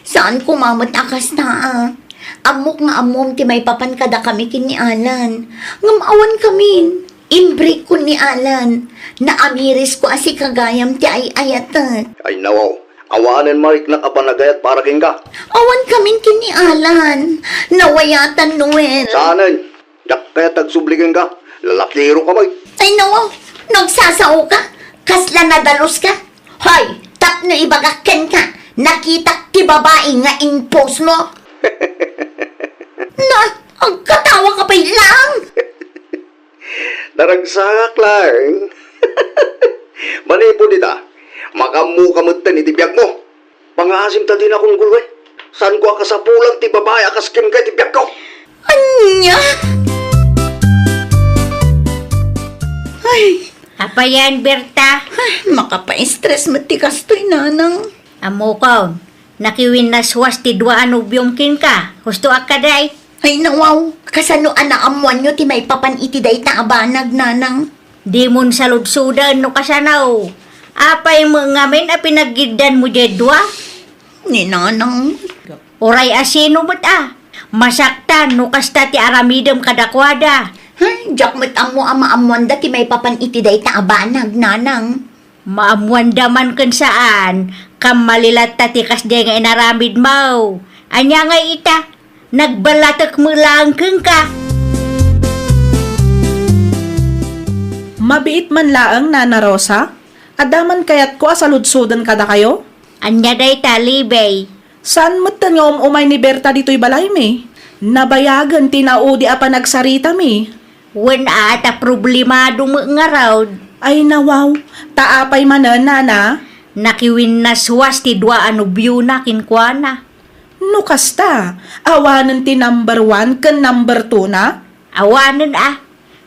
Saan koma met a kasta, a. Ammok nga ammom ti maipapan kadakami ken ni Alan. Ngem awan kamin. Imbreak ko ni Alan. Naamirisko a sika gayam ti ay-ayatek. Ay, nawaw. Awanen mariknak a panagayat para kenka. Awan kamin ken ni Alan. Nawayatan, Noel. Saanen? Diak kayat agsubli kenka. Lalakiro ka met. Ay, nawaw. Nagsasaoka. Kasla nadalus ka. Hoy, tapno ibagak kenka, nakitak ti babai nga impost mo. Na, agkatawa ka pay lang. Naragsakak laeng. Manipud ita, makaammo ka metten iti biagmo. Pangaasim ta dinakon guluen. Saanko a kasapulan ti babai a kas kenka iti biagko. Ania? Ay. Apayan, Berta? Ay, makapaistres met ti kastoy, nanang. Ammokon, nakiwinnaswas ti dua a nobiom kenka. Husto a kadi? Ay, nawaw, kasano a naammoanyo ti maipapan iti dayta a banag, nanang? Dimon saludsoden no kasano. Apay met ngamin a pinaggiddanmo diay dua? Ni nanang. Uray asino met a, masaktan no kasta ti aramidem kadakuada. Ay, diak met ammo a maammoanda ti maipapan iti dayta a banag, nanang. Maammoanda man ken saan, kammali latta ti kasdiay nga inaramidmo. Ania ngay ita? Nagballatek met laeng kenka. Mabiit man laeng, Nana Rosa. Adda man kayatko a saludsoden kadakayo? Ania dayta, Libey? Saan metten nga um-umay ni Berta ditoy balaymi? Nabayagen ti naudi a panagsaritami. Wen a, ta problemado met ngarud. Ay nawaw, ta apay manen, nana? Nakiwinnaswas ti dua a nobiona kenkuana. No kasta, awanen ti number one ken number two na? Awanen a.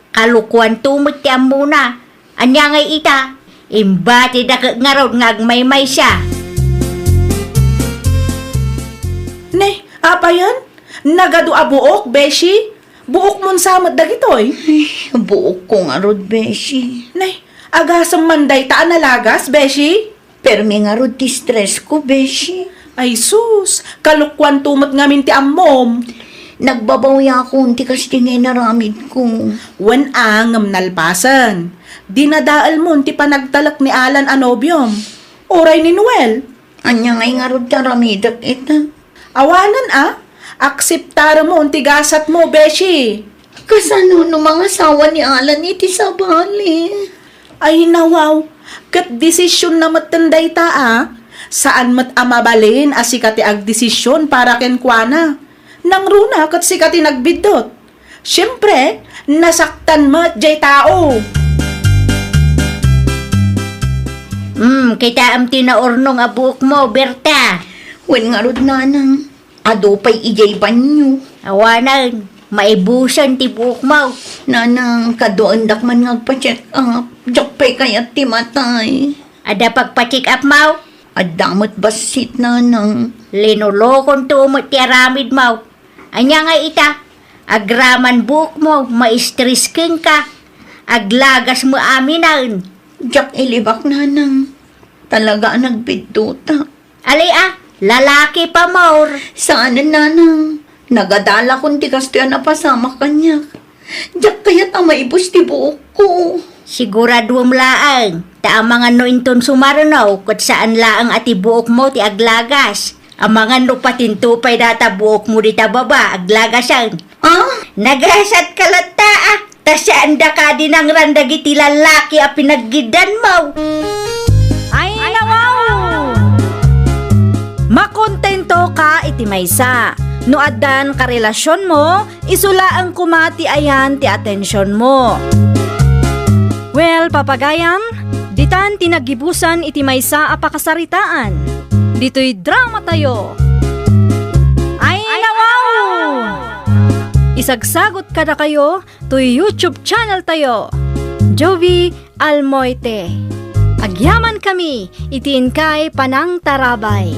Kalokuanto met ti ammona. Ania ngay ita? Imbatida ket ngarud nga agmaymaysa. Ne, apayen? Nagadu a buok, beshi? Buokmon sa met dagitoy? Ay, buokko ngarud, beshi. Ne, agasem man dayta a nalagas, beshi? Permi ngarud ti stress ko, beshi. Ay sus, kalokuanto met ngamin ti ammom. Nagbabawiakon ti kasdi nga inaramidko. Wen a, ngem nalpasen. Dinadaelmon ti panagtalek ni Alan a nobiom. Uray ni Noel. Ania ngay ngarud ti aramidek ita? Awanen a, akseptaremon ti gasatmo, beshi. Kasano no mangasawa ni Alan iti sabali? Ay nawaw, ket desisionna metten dayta a. Saan met a mabalin a sika ti agdesision para kenkuana. Nangruna ket sika ti nagbiddut. Siempre, nasaktan met jay tao. Hmm, kitaem ti naurnong a buokmo, Berta. Wen ngarud, nanang. Adu pay idiay banio. Awanen, maibusen ti buokmo. Nanang, kaduaendak man nga agpa-check up. Diak pay kayat ti matay. Adda pagpa-check up mo? Adda met bassit, nanang. Linolokonto met ti aramidmo. Ania nga ita? Agraman buokmo, ma-stress kenka. Aglagas met aminen. Diak ilibak, nanang. Talaga a nagbiddutak. Ali a, lalaki pay, Maur. Saanen, nanang. Nagadalakon ti kastoy a napasamak kaniak. Diak kayat a maibus ti buokko. Siguraduem laeng, ta amangan no inton sumaruno, ket saan laeng a ti buokmo ti aglagas. Amangan no patinto pay dayta buokmo dita baba, aglagasen. Ah? Nagasatka latta a. Ta saanda kadi nangran dagiti lalaki a pinaggiddanmo. Ay, nawaw! Makontento ka iti maysa. No addan karelasionmo, isu laeng koma ti ayan ti atensionmo. Well, papagayam, ditan ti naggibusan iti maysa a pakasaritaan. Ditoy dramatayo. Ay, nawaw! Isagsagot kadakayo toy YouTube channel tayo, Jovie Almoite. Agyaman kami iti inkay panangtarabay.